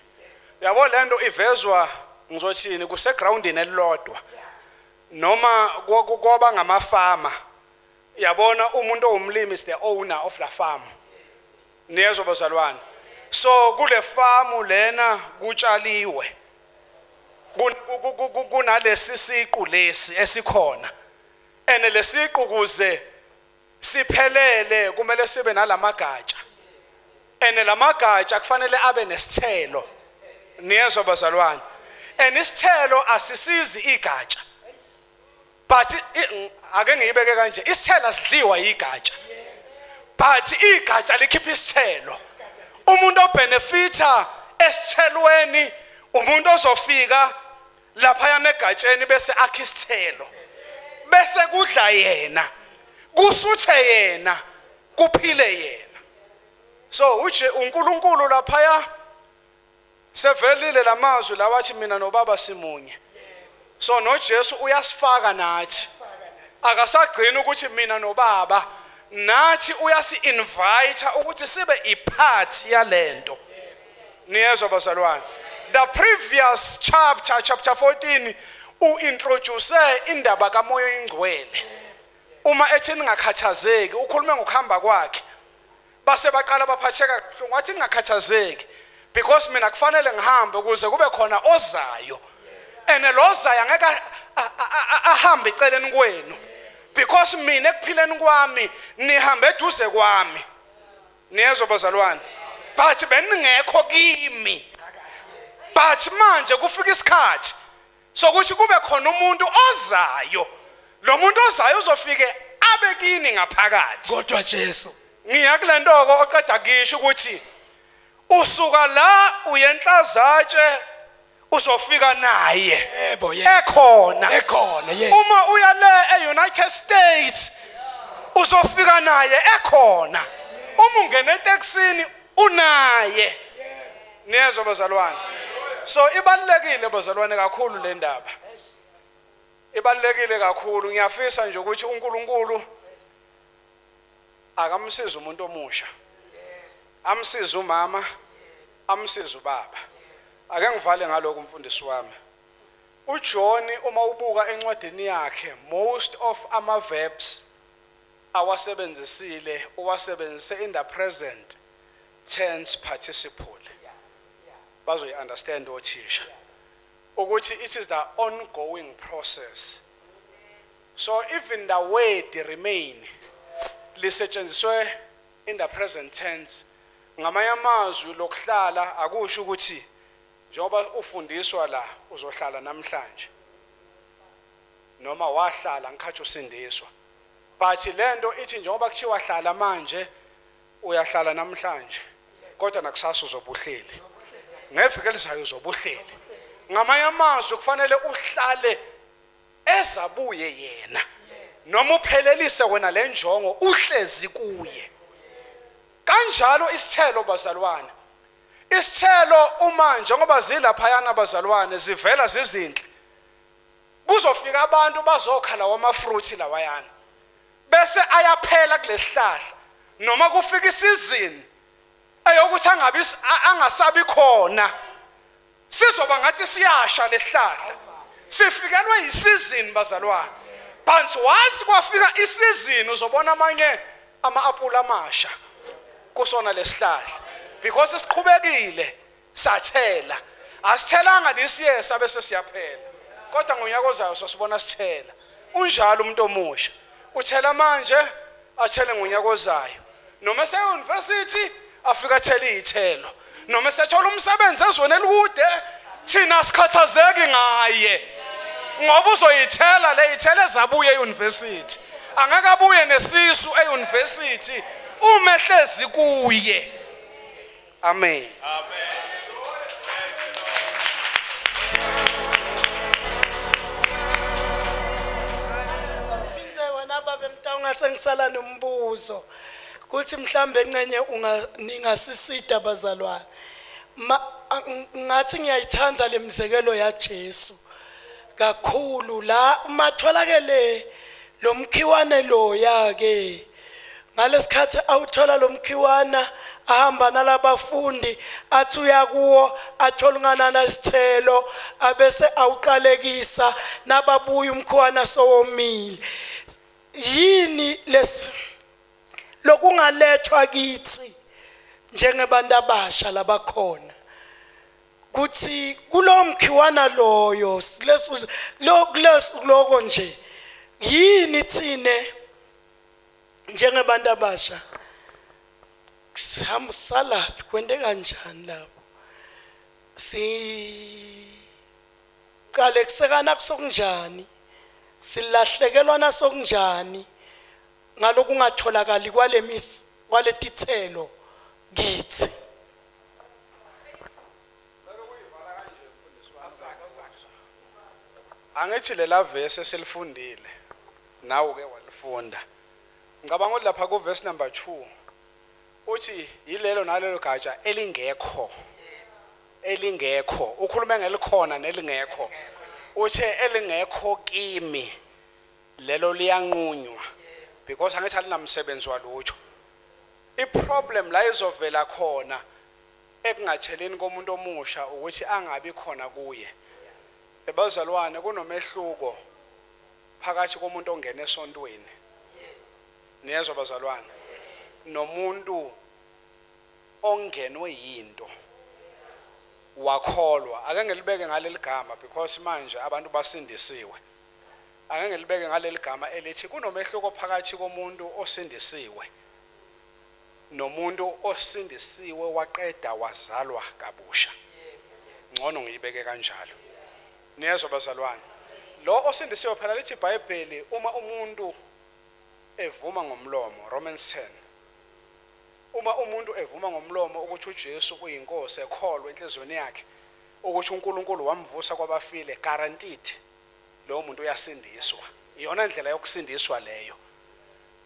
yabo. Lento ivezwa, ngizothini, kusegroundini elilodwa. Noma kwaba ngamafama, yabona, umuntu owumlimi is the owner of the farm. Niyezwa bazalwane? So kule farm lena kutshaliwe, kunalesi siqu lesi esikhona, ene lesiqu kuze siphelele kumele sibe nalamagatsha, ene lamagatsha kufanele abe nesithelo. Niyezwa bazalwane? And isithelo asisizi igatsha, but ake ngiyibeke kanje, isithelo asidliwa igatsha, but igatsha likhipha isithelo. Umuntu obenefita esithelweni umuntu ozofika lapha egatsheni bese akha isithelo, bese kudla yena, kusuthe yena, kuphile yena. So uje uNkulunkulu laphaya sevelile lamazwi lawathi mina noBaba simunye. So noJesu uyasifaka nathi, akasagcina ukuthi mina noBaba, nathi uyasi-invite ukuthi sibe ipart yalento. Niyezwa bazalwane? The previous chapter, chapter 14, uintroduce indaba kaMoya Oyingcwele. Uma ethi ningakhathazeki, ukhulume ngokuhamba kwakhe, base baqala baphatheka kabuhlungu. Wathi ningakhathazeki because mina kufanele ngihambe ukuze kube khona ozayo, and lo ozayo angeke ahambe eceleni kwenu because mina ekuphileni kwami nihambe eduze kwami. Niyezwa bazalwane? But beningekho kimi, but manje kufika isikhathi sokuthi kube khona umuntu ozayo. Lo muntu ozayo uzofike abe kini ngaphakathi. Kodwa Jesu. Ngiya kule ntoko oqeda kisho ukuthi usuka la uyenhlazatshe uzofika naye Yebo, yebo. ekhona. Ekhona, yebo. Uma uya le e-United States uzofika naye ekhona. Uma ungena etekisini unaye. Niyezwa bazalwane? So ibalulekile bazalwane kakhulu le ndaba, ibalulekile kakhulu. Ngiyafisa nje ukuthi uNkulunkulu akamsize umuntu omusha, amsize umama, amsize ubaba. Ake ngivale ngalokho, umfundisi wami uJohn, uma ubuka encwadini yakhe, most of ama verbs awasebenzisile uwasebenzise in the present tense participle. Bazoyi understand othisha ukuthi it is the ongoing process. So even the word "remain" lisetshenziswe in the present tense. Ngamanye amazwi, lokuhlala akusho ukuthi njengoba ufundiswa la uzohlala namhlanje noma wahlala ngikhathi usindiswa, but lento ithi njengoba kuthiwa hlala manje, uyahlala namhlanje, kodwa nakusasa uzobe uhleli, ngeviki elizayo uzobe uhleli. Ngamanye amazwi, kufanele uhlale ezabuye yena noma uphelelise wena le njongo uhlezi kuye. Kanjalo isithelo bazalwane, isithelo uma njengoba zilaphayana bazalwane zivela zizinhle, kuzofika abantu bazokha lawa ama-fruits lawayana bese ayaphela kulesihlahla, noma kufika isizini eyokuthi angabi angasabi khona, sizoba ngathi siyasha lesihlahla, sifikelwe yisizini bazalwane. But once kwafika isizini, uzobona amanye ama-apula amasha kusona lesihlahla because siqhubekile sathela. Asithelanga this year sabe sesiyaphela, kodwa ngonyaka ozayo sosibona sithela. Unjalo umuntu omusha, uthela manje, athele ngonyaka ozayo, noma ese-university afika athele iy'thelo, noma esethola umsebenzi ezweni elikude. Thina sikhathazeki ngaye ngoba uzoyithela le ithele ezabuye e-university. Angeke abuye nesisu e-university uma ehlezi kuye. Amen. Amen. Phindze wena babe Mtaung, sengisala nombuzo kuthi mhlambe encenye unga ningasisida bazalwane. Ngathi ngiyayithanda lemizekelo yaJesu kakhulu la umatholakele lo mkhiwane lo ya ke. Ngalesikhathi awuthola lomkhiwana ahamba nalabafundi athi uyakuwo athola unganana isithelo abese awuqalekisa nababuya umkhiwana sowomile. Yini lesi lokungalethwa kithi njengebantu abasha labakhona kuthi kulo mkhiwana loyo leso loko nje yini thine njengabantu abasha sihamba salaphi kwente kanjani lapho siqale kusekana kusokunjani silahlekelwa nasokunjani ngalokungatholakali kwale kwaletithelo kithi. Angithi lela verse esilifundile nawe ke walifunda. Ngicabanga ukuthi lapha ku verse number 2 uthi yilelo nalelo gatsha elingekho elingekho ukhulume ngelikhona nelingekho uthe elingekho kimi lelo liyanqunywa because angithi alinamsebenzi walutho. Iproblem la izovela khona ekungatheleni komuntu omusha ukuthi angabi khona kuye. Ebazalwane kunomehluko phakathi komuntu ongena esontweni, niyezwa bazalwane, nomuntu ongenwe yinto wakholwa. Ake ngilibeke ngaleli gama because manje abantu basindisiwe. Ake ngilibeke ngaleli gama elithi kunomehluko phakathi komuntu osindisiwe nomuntu osindisiwe waqeda wazalwa kabusha. Ngcono ngiyibeke kanjalo. Niyezwa bazalwane, lo osindisiwe phela lithi iBhayibheli uma umuntu evuma ngomlomo, Romans 10, uma umuntu evuma ngomlomo ukuthi uJesu uyinkosi, ekholwa enhliziyweni yakhe ukuthi uNkulunkulu wamvusa kwabafile, guaranteed lowo muntu uyasindiswa. Iyona ndlela yokusindiswa leyo.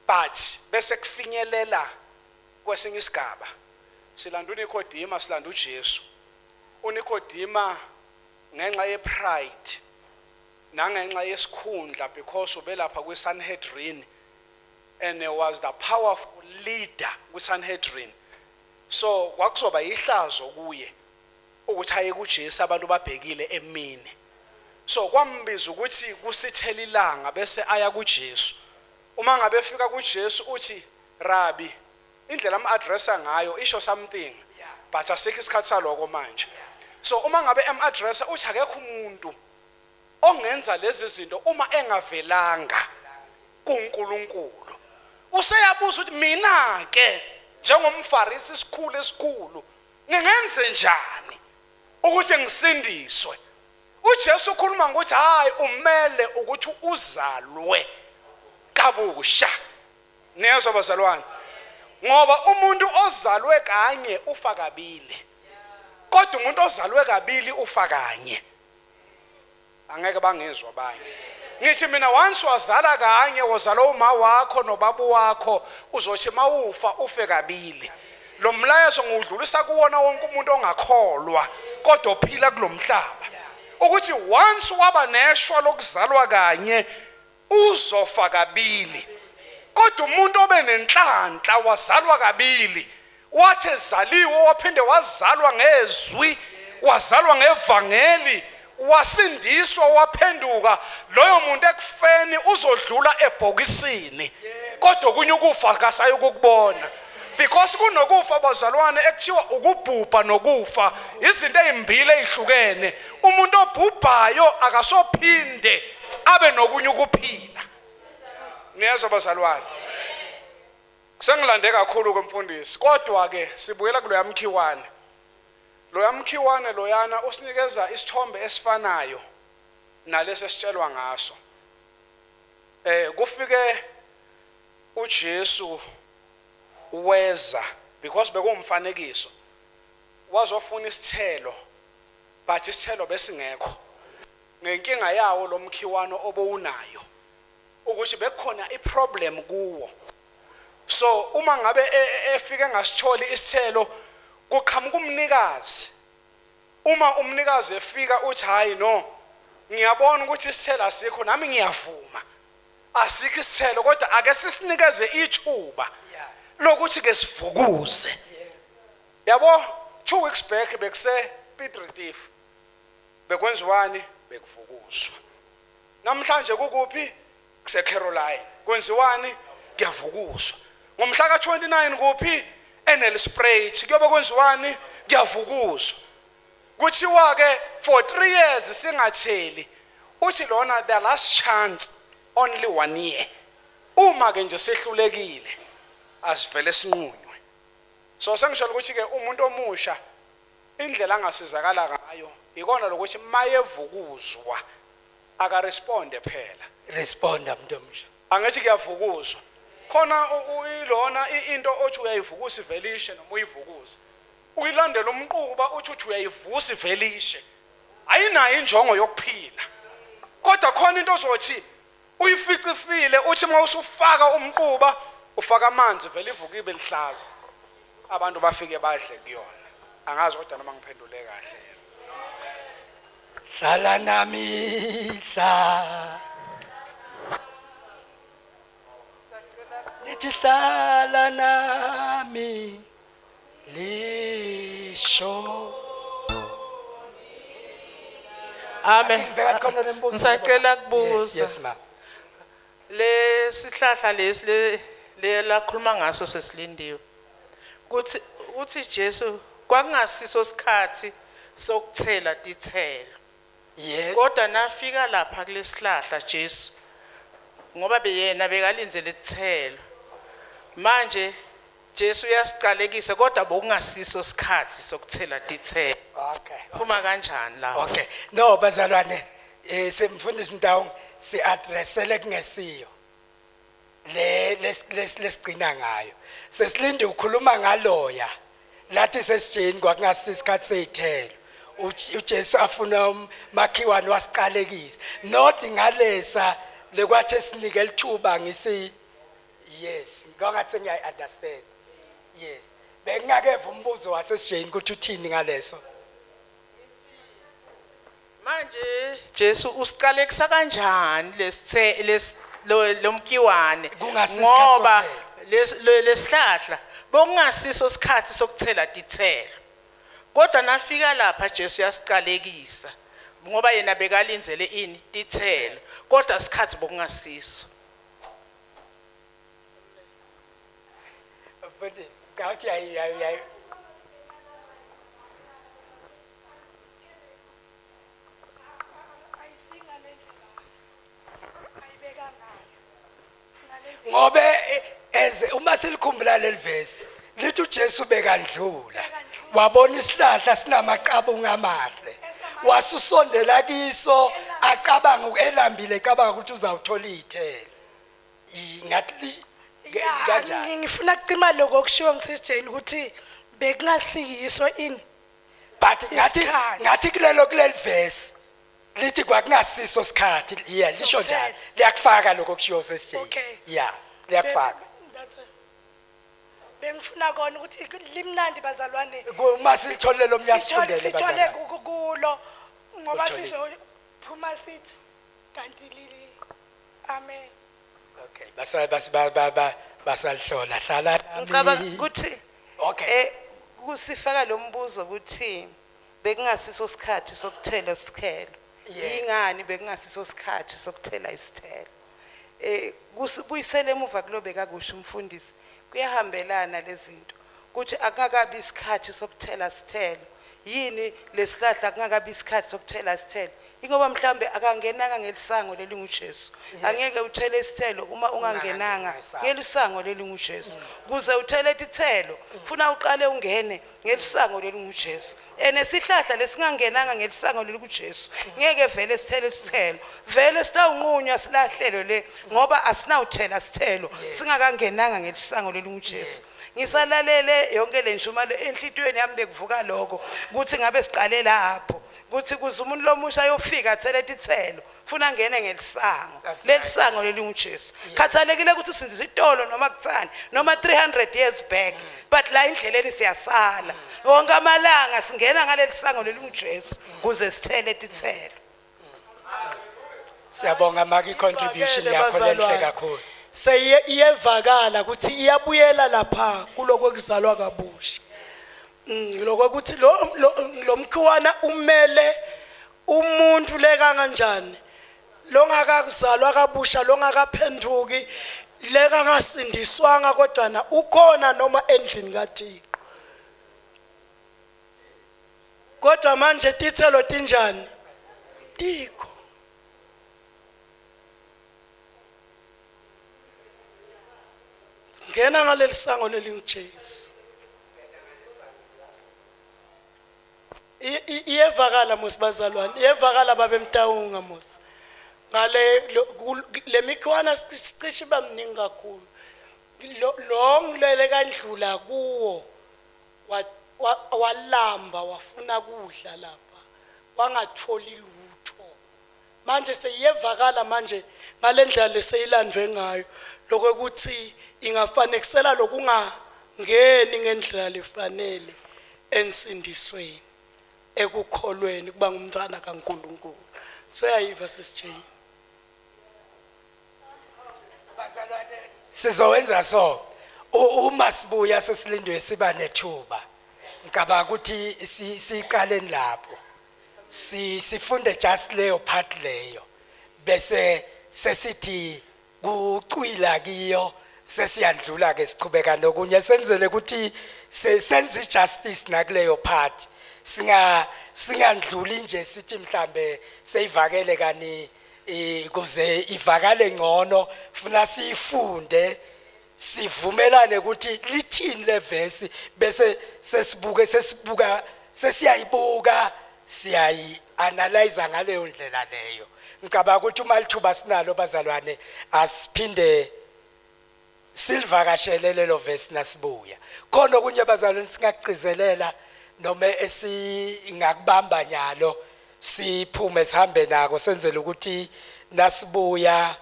But bese kufinyelela kwesinye isigaba, silanda uNikodima, silanda uJesu. UNikodima ngenxa yepride nangenxa yesikhundla, because ubelapha kwiSanhedrin and was the powerful leader kwiSanhedrin, so kwakuzoba ihlazo kuye ukuthi aye kuJesu abantu babhekile emini. So kwambiza ukuthi kusithela ilanga bese aya kuJesu. Uma ngabe efika kuJesu uthi, "Rabi," indlela am-addressa ngayo isho something, but asikho isikhathi saloko manje. So uma ngabe em-addressa uthi akekho umuntu ongenza lezi zinto uma engavelanga kuNkulunkulu. Useyabuza ukuthi mina ke njengomfarisi isikhulu esikhulu ngingenze njani ukuthi ngisindiswe? UJesu ukhuluma ngokuthi hayi, umele ukuthi uzalwe kabusha. Niyezwa bazalwane, ngoba umuntu ozalwe kanye ufa kabili, kodwa umuntu ozalwe kabili ufa kanye. Angeke bangizwa abanye. Ngithi mina once wazala kanye, wozala uma wakho nobaba wakho, uzothi mawufa ufe kabili. Lo mlayezo ngiwudlulisa kuwona wonke umuntu ongakholwa kodwa ophila kulomhlaba, ukuthi once waba neshwa lokuzalwa kanye uzofa kabili, kodwa umuntu obe nenhlanhla wazalwa kabili, wathi ezaliwe waphinde wazalwa ngezwi, wazalwa ngevangeli, wasindiswa, waphenduka, loyo muntu ekufeni uzodlula ebhokisini, kodwa okunye ukufa akasayi ukukubona. Because kunokufa bazalwane ekuthiwa ukubhubha nokufa izinto ezimbili ezihlukene. Umuntu obhubhayo akasophinde abe nokunye ukuphila. Niyezwa bazalwane, sengilande kakhulu kwemfundisi, kodwa ke sibuyela kuloya mkhiwane. Loya mkhiwane loyana usinikeza isithombe esifanayo nalesi esitshelwa ngaso. Kufike uJesu weza because bekuwumfanekiso, wazofuna isithelo, but isithelo besingekho ngenkinga yawo lo mkhiwano obowunayo ukuthi bekukhona iproblem kuwo. So uma ngabe efike engasitholi isithelo, kuqhamuka umnikazi. Uma umnikazi efika uthi, "Hayi no, ngiyabona ukuthi isithelo asikho, nami ngiyavuma asikho isithelo, kodwa ake sisinikeze ithuba." Lokuthi ke sivukuze. Yabo, 2 weeks back bekuse Piet Retief. Bekwenziwani? Bekuvukuzwa. Namhlanje kukuphi? Kuse Caroline. Kwenziwani? Kuyavukuzwa. Ngomhla ka29 kuphi? ENelspruit. Kuyobe kwenziwani? Kuyavukuzwa. Kuthiwa ke for 3 years singatheli. Uthi lona the last chance, only 1 year. Uma ke nje sehlulekile, asivele sinqunywe. So sengisho ukuthi ke umuntu omusha indlela angasizakala ngayo ikona lokuthi mayevukuzwa akaresponde phela. Responda, mntu omsha. Angithi kuyavukuzwa khona ilona into othi uyayivukusa ivelishe, noma uyivukuza uyilandela umquba, uthi uyayivusa ivelishe, ayinayo injongo yokuphila, kodwa khona into ozothi uyificifile, uthi uma usufaka umquba, ufaka amanzi, vele ivuka ibe lihlaza, abantu bafike badle kuyona. Angazi kodwa noma ngiphendule kahle. Hlala nami, hla lithi hlala nami lisho. Amen. Ngivela khona lembuzo. Ngisacela Yes, kubuza. yes ma. Le sihlahla lesi le lakhuluma ngaso sesilindiwe. Kuthi uthi Jesu kwakungasiso sikhathi sokuthela tithelo. Kodwa nafika lapha kulesihlahla Jesu, ngoba beyena bekalindzele tithelo. Manje Jesu uyasicalekisa, kodwa bokungasiso sikhathi sokuthela tithelo. Phuma kanjani lapho? Okay, no bazalwane, semfundisi Mtaung si addressele kungesiyo le lesigcina ngayo. Sesilinde ukukhuluma ngaloya lathi sesijeni kwakungasisikhathi seyithelo, uJesu afuna umakhiwane wasiqalekisa, not ngalesa lekwathi sinike lithuba ngisi. Yes, ngangathi sengiyayi understand. Yes, bengingakeva umbuzo wasesijeni ukuthi uthini ngaleso. Manje Jesu usiqalekisa kanjani lesithe les lomkiwane Kungasisikhathi ngoba sokuthela. Lesihlahla bokungasiso sikhathi sokuthela tithelo, kodwa nafika lapha Jesu uyasiqalekisa ngoba yena bekalindzele ini? Tithelo, kodwa sikhathi bokungasiso. Mfundisi, ngawuthi yayi yayi yayi. Ayisinga lendlela ayibeka ngayo Ngobe eze uma silikhumbula leli verse lithi uJesu bekandlula, wabona isihlahla sinamaqabunga amahle, wasusondela kiso, acabanga elambile, ecabanga ukuthi uzawuthola izithelo. Ngathi kanjani? Ngifuna kucima lokho okushiwo ngisijeni ukuthi bekungasiyiso ini But ngathi isikhathi. Ngathi kuleli verse lithi kwakungasiso sikhathi, yeah, lisho njalo. Sokuthela. Liyakufaka lokho kushiwo sesijeni. Okay. Yeah, liyakufaka. Bengifuna kona ukuthi limnandi, bazalwane. Uma silitholile lo mnye Sithole asifundele, sithole bazalwane. kulo ngoba Utholile. sizophuma sithi kanti lili. Amen. Okay, basa bas ba ba ba basalihlola hlala Ngicabanga nami. ukuthi kusifaka lo mbuzo ukuthi bekungasiso sikhathi sokuthela isithelo. Yingani bekungasiso sikhathi sokuthela isithelo? Kusibuyisele emuva kulo bekakusho umfundisi. Kuyahambelana lezi zinto. Kuthi akakabi isikhathi sokuthela isithelo. Yini lesihlahla kungakabi isikhathi sokuthela isithelo? Ingoba mhlambe akangenanga ngelisango lelinguJesu. Angeke uthele isithelo uma ungangenanga ngesango. ngelisango lelinguJesu. Kuze uthele tithelo, funa uqale ungene ngelisango lelinguJesu. Enesihlahla lesingangenanga ngelisango lelikuJesu ngeke vele sithele isithelo. Vele sitawunqunywa silahlelwe le ngoba asinawuthela sithelo singakangenanga ngelisango lelinguJesu. Ngisalalele yonke le nshumalo, enhlitiyweni yami bekuvuka lokho ukuthi ngabe siqale lapho kuthi kuze umuntu lomusha ayofika athele tithelo, funa angene ngelisango. That's Lelisango lelinguJesu, khathalekile ukuthi usindisa itolo noma kuthani noma 300 years back, but la endleleni siyasala wonke amalanga singena ngaleli sango lelinguJesu kuze sithele tithelo. Siyabonga maki, contribution Ngibakele, yakho lenhle bazalwane. kakhulu. Seyiye iyevakala ukuthi iyabuyela lapha kuloko kuzalwa kabusha. Lokho ukuthi lo mkhiwana umele umuntu leka kanjani longakazalwa kabusha, longakaphenduki, lekangasindiswanga, kodwa na ukhona noma endlini kaThixo, kodwa manje titselo tinjani tikho. Ngena ngaleli sango lelinguJesu. Iyevakala mos bazalwane, iyevakala babemtawunga mos. Ngale le mikhiwana sicishe bamningi kakhulu. Lo ngilele kandlula kuwo walamba, wafuna kudla lapha, wangatholi lutho. Manje seyiyevakala manje ngalendlela leseyilandwe ngayo, lokuthi ingafanekisela lokungangeni ngendlela lefanele ensindisweni, ekukholweni kuba ngumntwana kaNkulunkulu. Soyayiva sisijeni. Bazalwane, sizowenza so uma sibuya sesilindwe siba nethuba, ngicabanga ukuthi siqaleni lapho sifunde just leyo part leyo, bese sesithi kucwila kiyo, sesiyandlula ke sichubeka nokunye, senzele ukuthi senze justice nakuleyo part, singandluli nje sithi mhlambe seyivakele kani. Kuze ivakale ngcono funa siyifunde, sivumelane ukuthi lithini le verse, bese sesibuke sesibuka sesiyayibuka, siyayi analyze ngaleyo ndlela leyo. Ngicabanga ukuthi uma lithuba sinalo bazalwane, asiphinde silivakashele lelo verse nasibuya. Khona okunye bazalwane singakugcizelela noma esingakubamba nyalo, siphume sihambe nako, senzele ukuthi nasibuya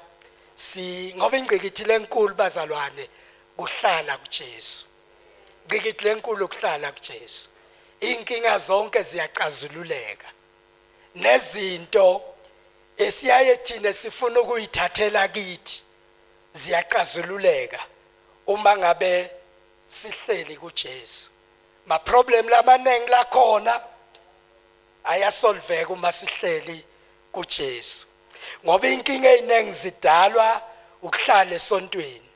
si ngoba ingqikithi lenkulu bazalwane kuhlala kuJesu. Ingqikithi lenkulu kuhlala kuJesu, inkinga zonke ziyacazululeka, nezinto esiyaye thina sifuna ukuyithathela kithi ziyacazululeka uma ngabe sihleli kuJesu. Ma problem lamaningi lakhona ayasolveka uma sihleli kuJesu, ngoba inkinga eziningi zidalwa ukuhlala esontweni.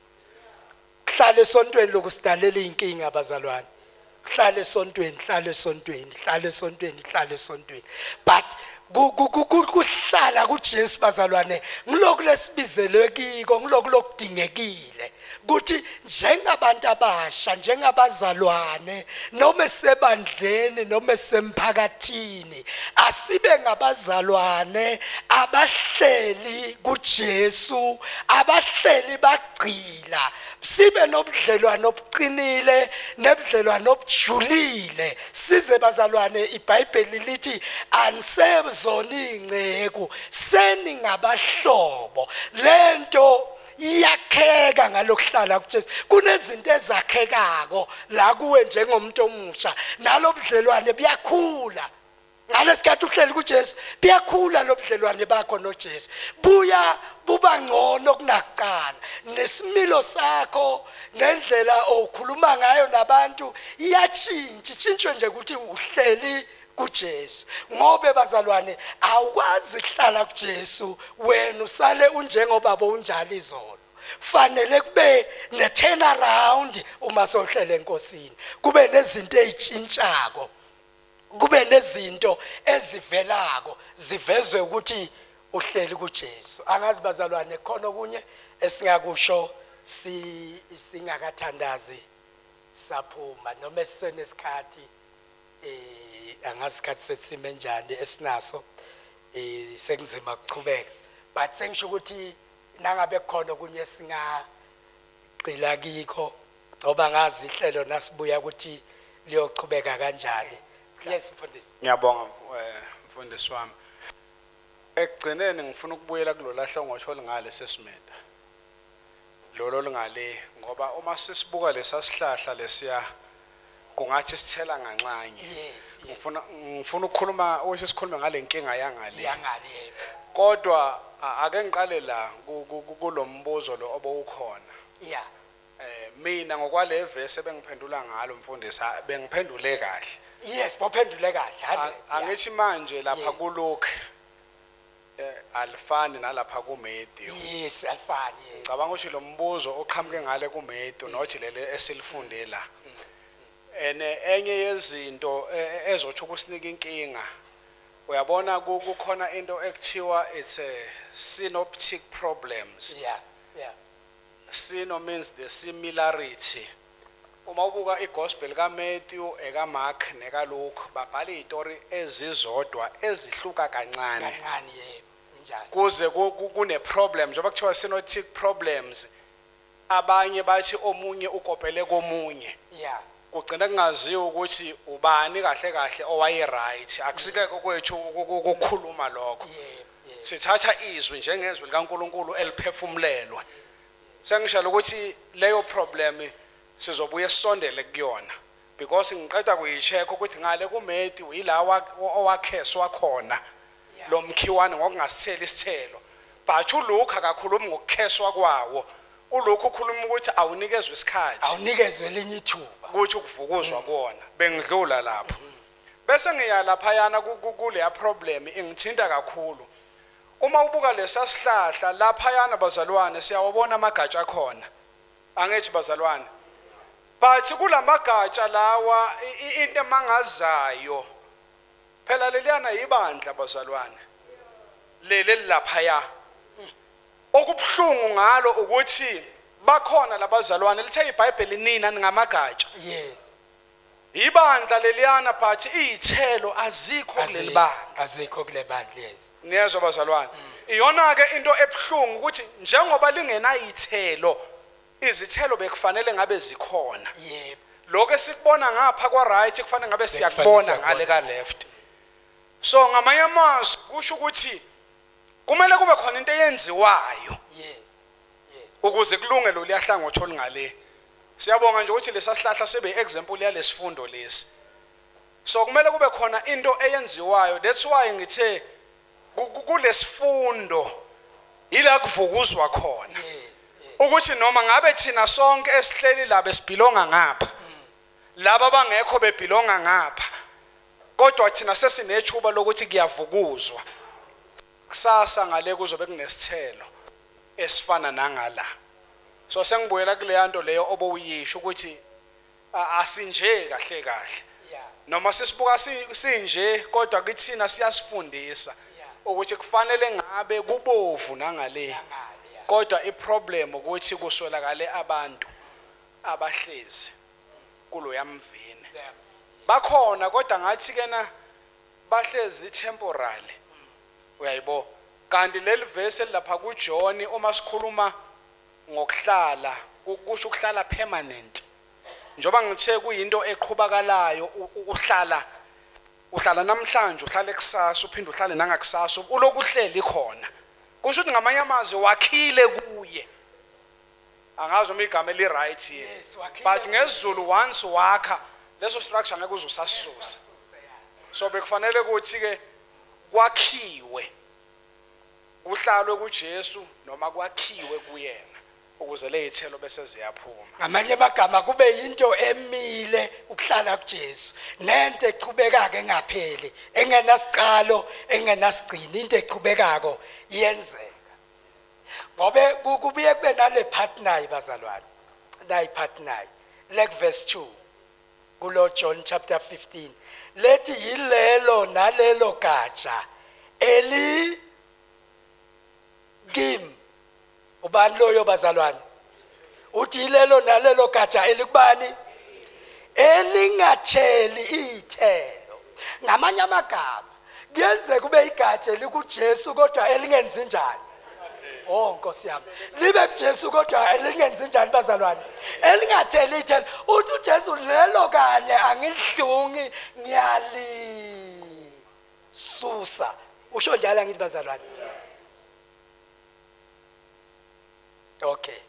Kuhlala esontweni lokusidalela inkinga bazalwane. Hlala esontweni, hlala esontweni, hlala esontweni, hlala esontweni, but kuhlala kuJesu bazalwane ngilokhu lesibizelwe kiko, ngilokhu lokudingekile ukuthi njengabantu abasha, njengabazalwane, noma esebandleni noma esemphakathini, asibe ngabazalwane abahleli kuJesu, abahleli bagcila, sibe nobudlelwano obuqinile nebudlelwano obujulile, size bazalwane iBhayibheli lithi anisezona ingceku, seningabahlobo. Lento iyakheka ngalokuhlala kuJesu. Kunezinto ezakhekako la kuwe njengomuntu omusha, nalobudlelwane buyakhula ngalesikhathi uhleli kuJesu, buyakhula lobudlelwane bakho noJesu, buya buba ngcono kunakuqala, nesimilo sakho nendlela okhuluma ngayo nabantu iyatshintsha, itshintshwe nje ukuthi uhleli kuJesu. Ngoba bazalwane awukwazi ukuhlala kuJesu wena usale unjengobaba unjalo izolo. Fanele kube ne turn around uma sowuhlele enkosini, kube nezinto ezitshintshako, kube nezinto ezivelako zivezwe ukuthi uhleli kuJesu. Angazi bazalwane khona okunye esingakusho si singakathandazi saphuma, noma esisenesikhathi. Angazi isikhathi sesime njani esinaso, sekunzima ukuchubeka, but sengisho ukuthi nangabe kukhona okunye singagxila kikho, ngoba ngazi ihlelo nasibuya ukuthi liyochubeka kanjani. Yes mfundisi. Ngiyabonga mfundisi wami. Ekugcineni ngifuna ukubuyela kulola hlongosho olungale sesimeda, lolo olungale, ngoba uma sisibuka lesasihlahla lesiya kungathi sithela nganxanye. Yes. Ngifuna ukukhuluma ukuthi sikhulume ngale nkinga yangale. Yangale, yebo. Kodwa Ake ngiqale la kulombuzo lo obowukhona. Yeah. Mina ngokwale verse ebengiphendula ngalo, mfundisi, bengiphendule kahle. Yes, bophendule kahle 100. Angithi manje lapha kuLuke alifani nalapha kuMatthew. Yes, alifani, yes. Ngicabanga ukuthi lo mbuzo oqhamuke ngale kuMatthew, nothi lele esilifunde la. Ene enye yezinto ezothi ukusinika inkinga, uyabona, kukhona into ekuthiwa it's a synoptic problems. Sino means the similarity. Uma ubuka igospel kaMatthew, ekaMark nekaLuke, babhala izitori ezizodwa ezihluka kancane. Kancane, yebo, njalo. Kuze kune problem njengoba kuthiwa synoptic problems, abanye bathi omunye ukopele komunye. Kugcina kungaziwa ukuthi ubani kahle kahle owaye right. Akusikeke kwethu ukukhuluma lokho. yebo yebo Sithatha izwi njengezwi likaNkuluNkulu eliphefumulelwe. Sengishalo ukuthi leyo problem sizobuye sisondele kuyona, because ngiqeda kuyicheck ukuthi ngale kuMatthew ila owakheswa khona lo mkhiwane ngokungasitheli isithelo, but uLuke akakhulumi ngokukheswa kwawo. uLuke ukhuluma ukuthi awunikezwe isikhathi. Awunikezwe elinye ithuba. Ukuthi ukuvukuzwa kuwona. Bengidlula lapho bese ngiya laphayana kuleya problem ingithinta kakhulu. Uma ubuka lesa sihlahla laphayana, bazalwane, siyawabona amagatsha akhona, angithi bazalwane? But kulamagatsha lawa, into emangazayo phela leliyana ibandla, bazalwane, leli laphaya. Okubuhlungu ngalo ukuthi bakhona labazalwane, lithe iBhayibheli nina ningamagatsha. Ibandla leliyana, but izithelo azikho kuleli bandla. Azikho kule bandla, yes. Niyezwa bazalwane? Iyona ke into ebuhlungu ukuthi njengoba lingenayithelo, izithelo bekufanele ngabe zikhona. Lokho esikubona ngapha kwa right kufanele ngabe siyakubona siyakubona. Ngale ka left. So ngamanye amazwi kusho ukuthi kumele kube khona into eyenziwayo ukuze kulunge lo liyahlangothi olungale. Siyabonga nje ukuthi lesasihlahla sibe example yalesifundo lesi. So kumele kube khona into eyenziwayo. That's why ngithe kulesifundo ila kuvukuzwa khona ukuthi noma ngabe thina sonke esihleli la besibelonga ngapha, laba abangekho bebelonga ngapha, kodwa thina sesinethuba lokuthi kuyavukuzwa. Kusasa ngale kuzobe kunesithelo esifana nangala. So sengibuyela kuleya nto leyo obowuyisho ukuthi asinje kahle kahle noma sisibuka sinje, kodwa kithina siyasifundisa ukuthi kufanele ngabe kubovu nangale. Nangale, yeah. Kodwa iproblem ukuthi kuswelakale abantu abahlezi kuloya mvini. Bakhona, kodwa ngathi kena bahlezi temporary, uyayibo? Kanti leli verse elapha kuJohn, uma sikhuluma ngokuhlala, kusho ukuhlala permanent, njoba ngithe kuyinto eqhubakalayo. Uhlala namhlanje, uhlale kusasa, uphinde uhlale nangakusasa, ulokuhleli khona. Kusho ukuthi ngamanye amazwi wakhile kuye. Angazi noma igama eli right yini. Yes, wakhile. But ngesiZulu, once wakha leso structure, ngeke uze usasusa. So bekufanele ukuthi ke kwakhiwe, kuhlalwe kuJesu noma kwakhiwe kuyena, ukuze lezithelo bese ziyaphuma. Ngamanye amagama kube yinto emile ukuhlala kuJesu, nento echubekako engapheli, engenasiqalo, engenasigcino, into echubekako iyenzeka. Ngobe kubuye kube nale part nayi, bazalwane, nayi part nayi like verse 2 kulo John chapter 15, lethi yilelo nalelo gatsha eli kim. Ubani loyo, bazalwane? Uthi yilelo nalelo gatsha elikubani? Elingatheli ithelo. Ngamanye amagama kuyenzeka kube igatsha elikuJesu kodwa elingenzi njani? Oh Nkosi yami, libe kuJesu kodwa elingenzi njani, bazalwane? Elingatheli ithelo. Uthi uJesu lelo kanye angilihlungi, ngiyalisusa. Usho njalo, angithi bazalwane? Okay.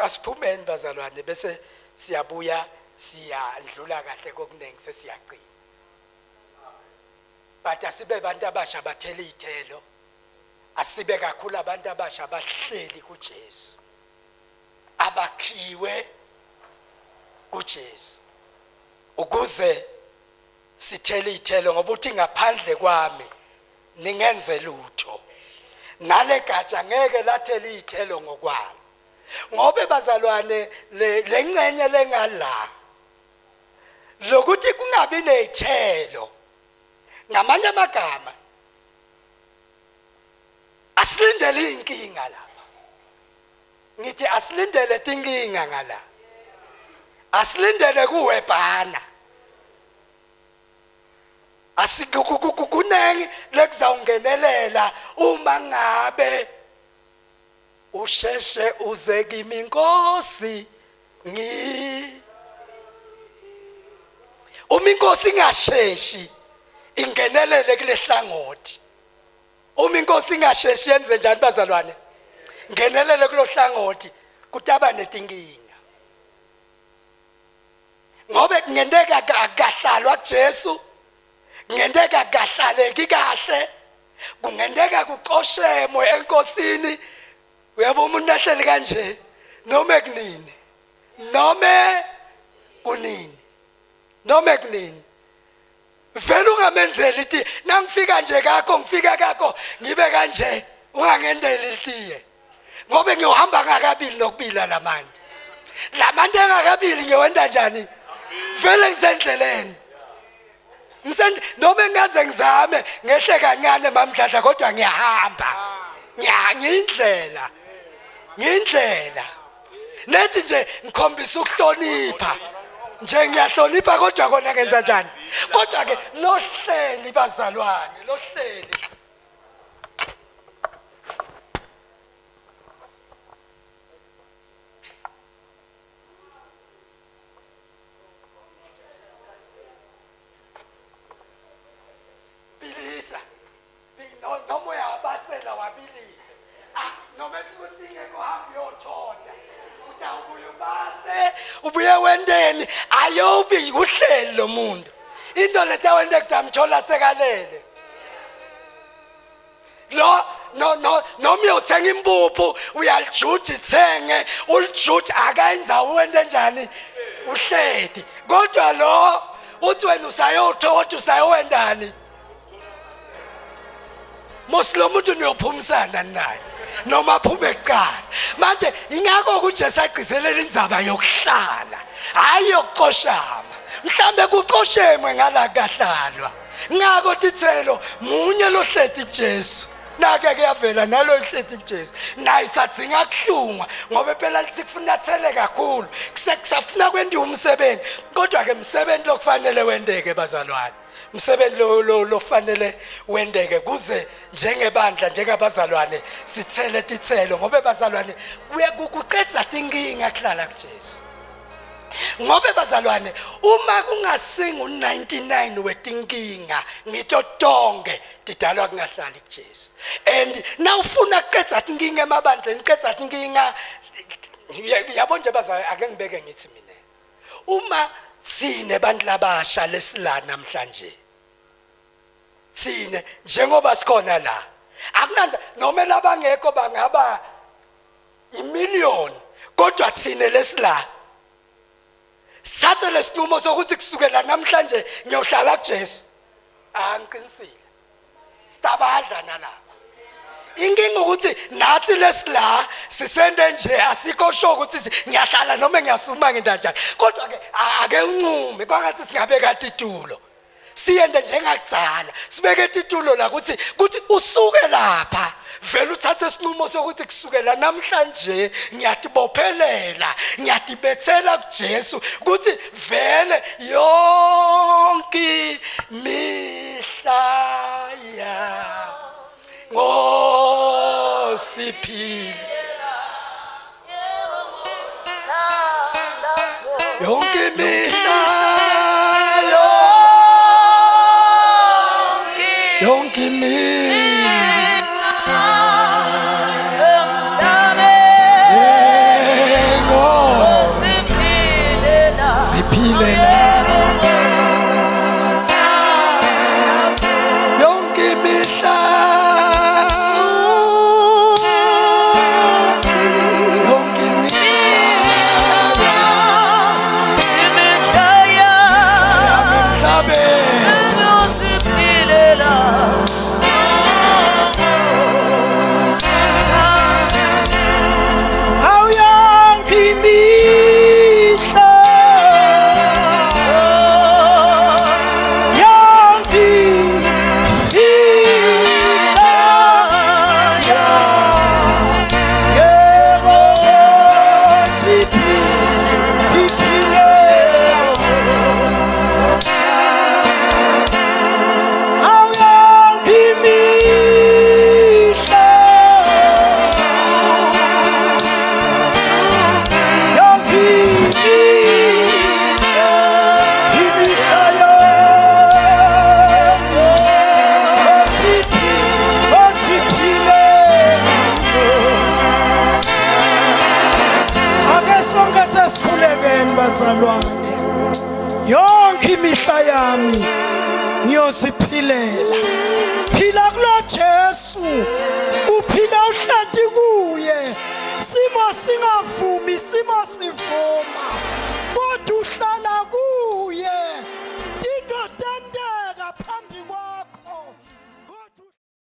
Asiphumeni bazalwane, bese siyabuya, siyandlula kahle kokuningi, sesiyagcina. But asibe abantu abasha bathela iy'thelo, asibe kakhulu abantu abasha abahleli kuJesu, abakhiwe kuJesu, ukuze sithele iy'thelo, ngoba uthi ngaphandle kwami ningenze lutho. Nale gatsha ngeke lathela iy'thelo ngokwalo, ngoba bazalwane le ngxenye lengala lokuthi kungabi ney'thelo, ngamanye amagama asilindele iy'nkinga lapha. Ngithi asilindele tinkinga ngala, asilindele kuwebhana, kuningi lekuzawungenelela uma ngabe usheshe uze kimi Nkosi. Ngi uma inkosi ingasheshi ingenelele kule hlangothi, uma inkosi ingasheshi yenze njani bazalwane? Ngenelele kulo hlangothi, kutaba netinkinga, ngobe kungenteka akahlalwa kuJesu, kungenteka akahlaleki kahle, kungenteka kucoshemwe enkosini. Uyabo umuntu ahleli kanje noma kunini, noma kunini, noma kunini, vele ungamenzeli itiye. Nangifika nje kakho, ngifika kakho ngibe kanje, ungangendeli itiye, ngoba ngiyohamba ngakabili nokubila lamanje, lamanti engakabili ngiyowenda njani? Vele ngisendleleni, noma engaze ngizame ngehle kancane mamdladla, kodwa ngiyahamba, ngiyindlela, ngiyindlela nethi nje ngikhombisa ukuhlonipha nje, ngiyahlonipha, kodwa kona ngenza njani? Kodwa ke lohleli bazalwane, lohleli bilisa, noma uyabasela wabilise, noma ethi ukuthi ingeke uhambe uyothoda, utawubuye ubase ubuye wenteni, ayobi uhleli lo muntu. Into leta wente kudamthola sekalele lo no no noma uyothenga impuphu, uyalijuja ithenge, ulijuja akayenza wente njani, uhledi. Kodwa lo uthi wena usayothoda, usayowendani mos, lo muntu niyophumisana naye noma aphume kuqala. Manje ingakho kuJesu agcizelela indzaba yokuhlala, hayi yokucoshama. Mhlambe kucoshemwe ngala kahlalwa, ngako titselo munye lohleti kuJesu, nake kuyavela nalo lihleti kuJesu, naye sadzinga kuhlungwa, ngoba phela sikufuna athele kakhulu, kusafuna kwendiwa umsebenzi. Kodwa ke umsebenzi lokufanele wendeke bazalwane, umsebenzi lo lofanele wendeke kuze njengebandla, njengabazalwane sithele titselo, ngoba bazalwane kuye kucedza tinkinga kuhlala kuJesu. Ngoba bazalwane uma kungasingu 99 wetinkinga ngito tonke tidalwa kungahlali kuJesu. And nawufuna kucedza tinkinga emabandleni, cedza tinkinga, yabo nje bazalwane, ake ngibeke ngithi mina, uma thine bantu labasha lesila namhlanje, thine njengoba sikhona la, akunanza noma labangekho bangaba imiliyoni, kodwa thine lesila sithathe lesinqumo sokuthi kusukela namhlanje ngiyohlala kuJesu. Angiqinisile, sitabadla nalapha. Inkinga ukuthi nathi lesila sisende nje, asikho sure ukuthi ngiyahlala noma ngiyasuma ngentanjani. Kodwa ke ake uncume kwangathi singabeka titulo, siyende njengakudzala, sibeke titulo la kuthi kuthi usuke lapha vele uthathe isinqumo sokuthi kusukela namhlanje ngiyatibophelela, ngiyatibethela kuJesu, ukuthi vele yonke mihla ya ngosiphile yonke imihla, yonke imihla siphile la. Asikhulekeni bazalwane. Yonke imihla yami ngiyoziphilela. Phila kulo Jesu. Uphila uhlati kuye. Simo singavumi, simo sivuma.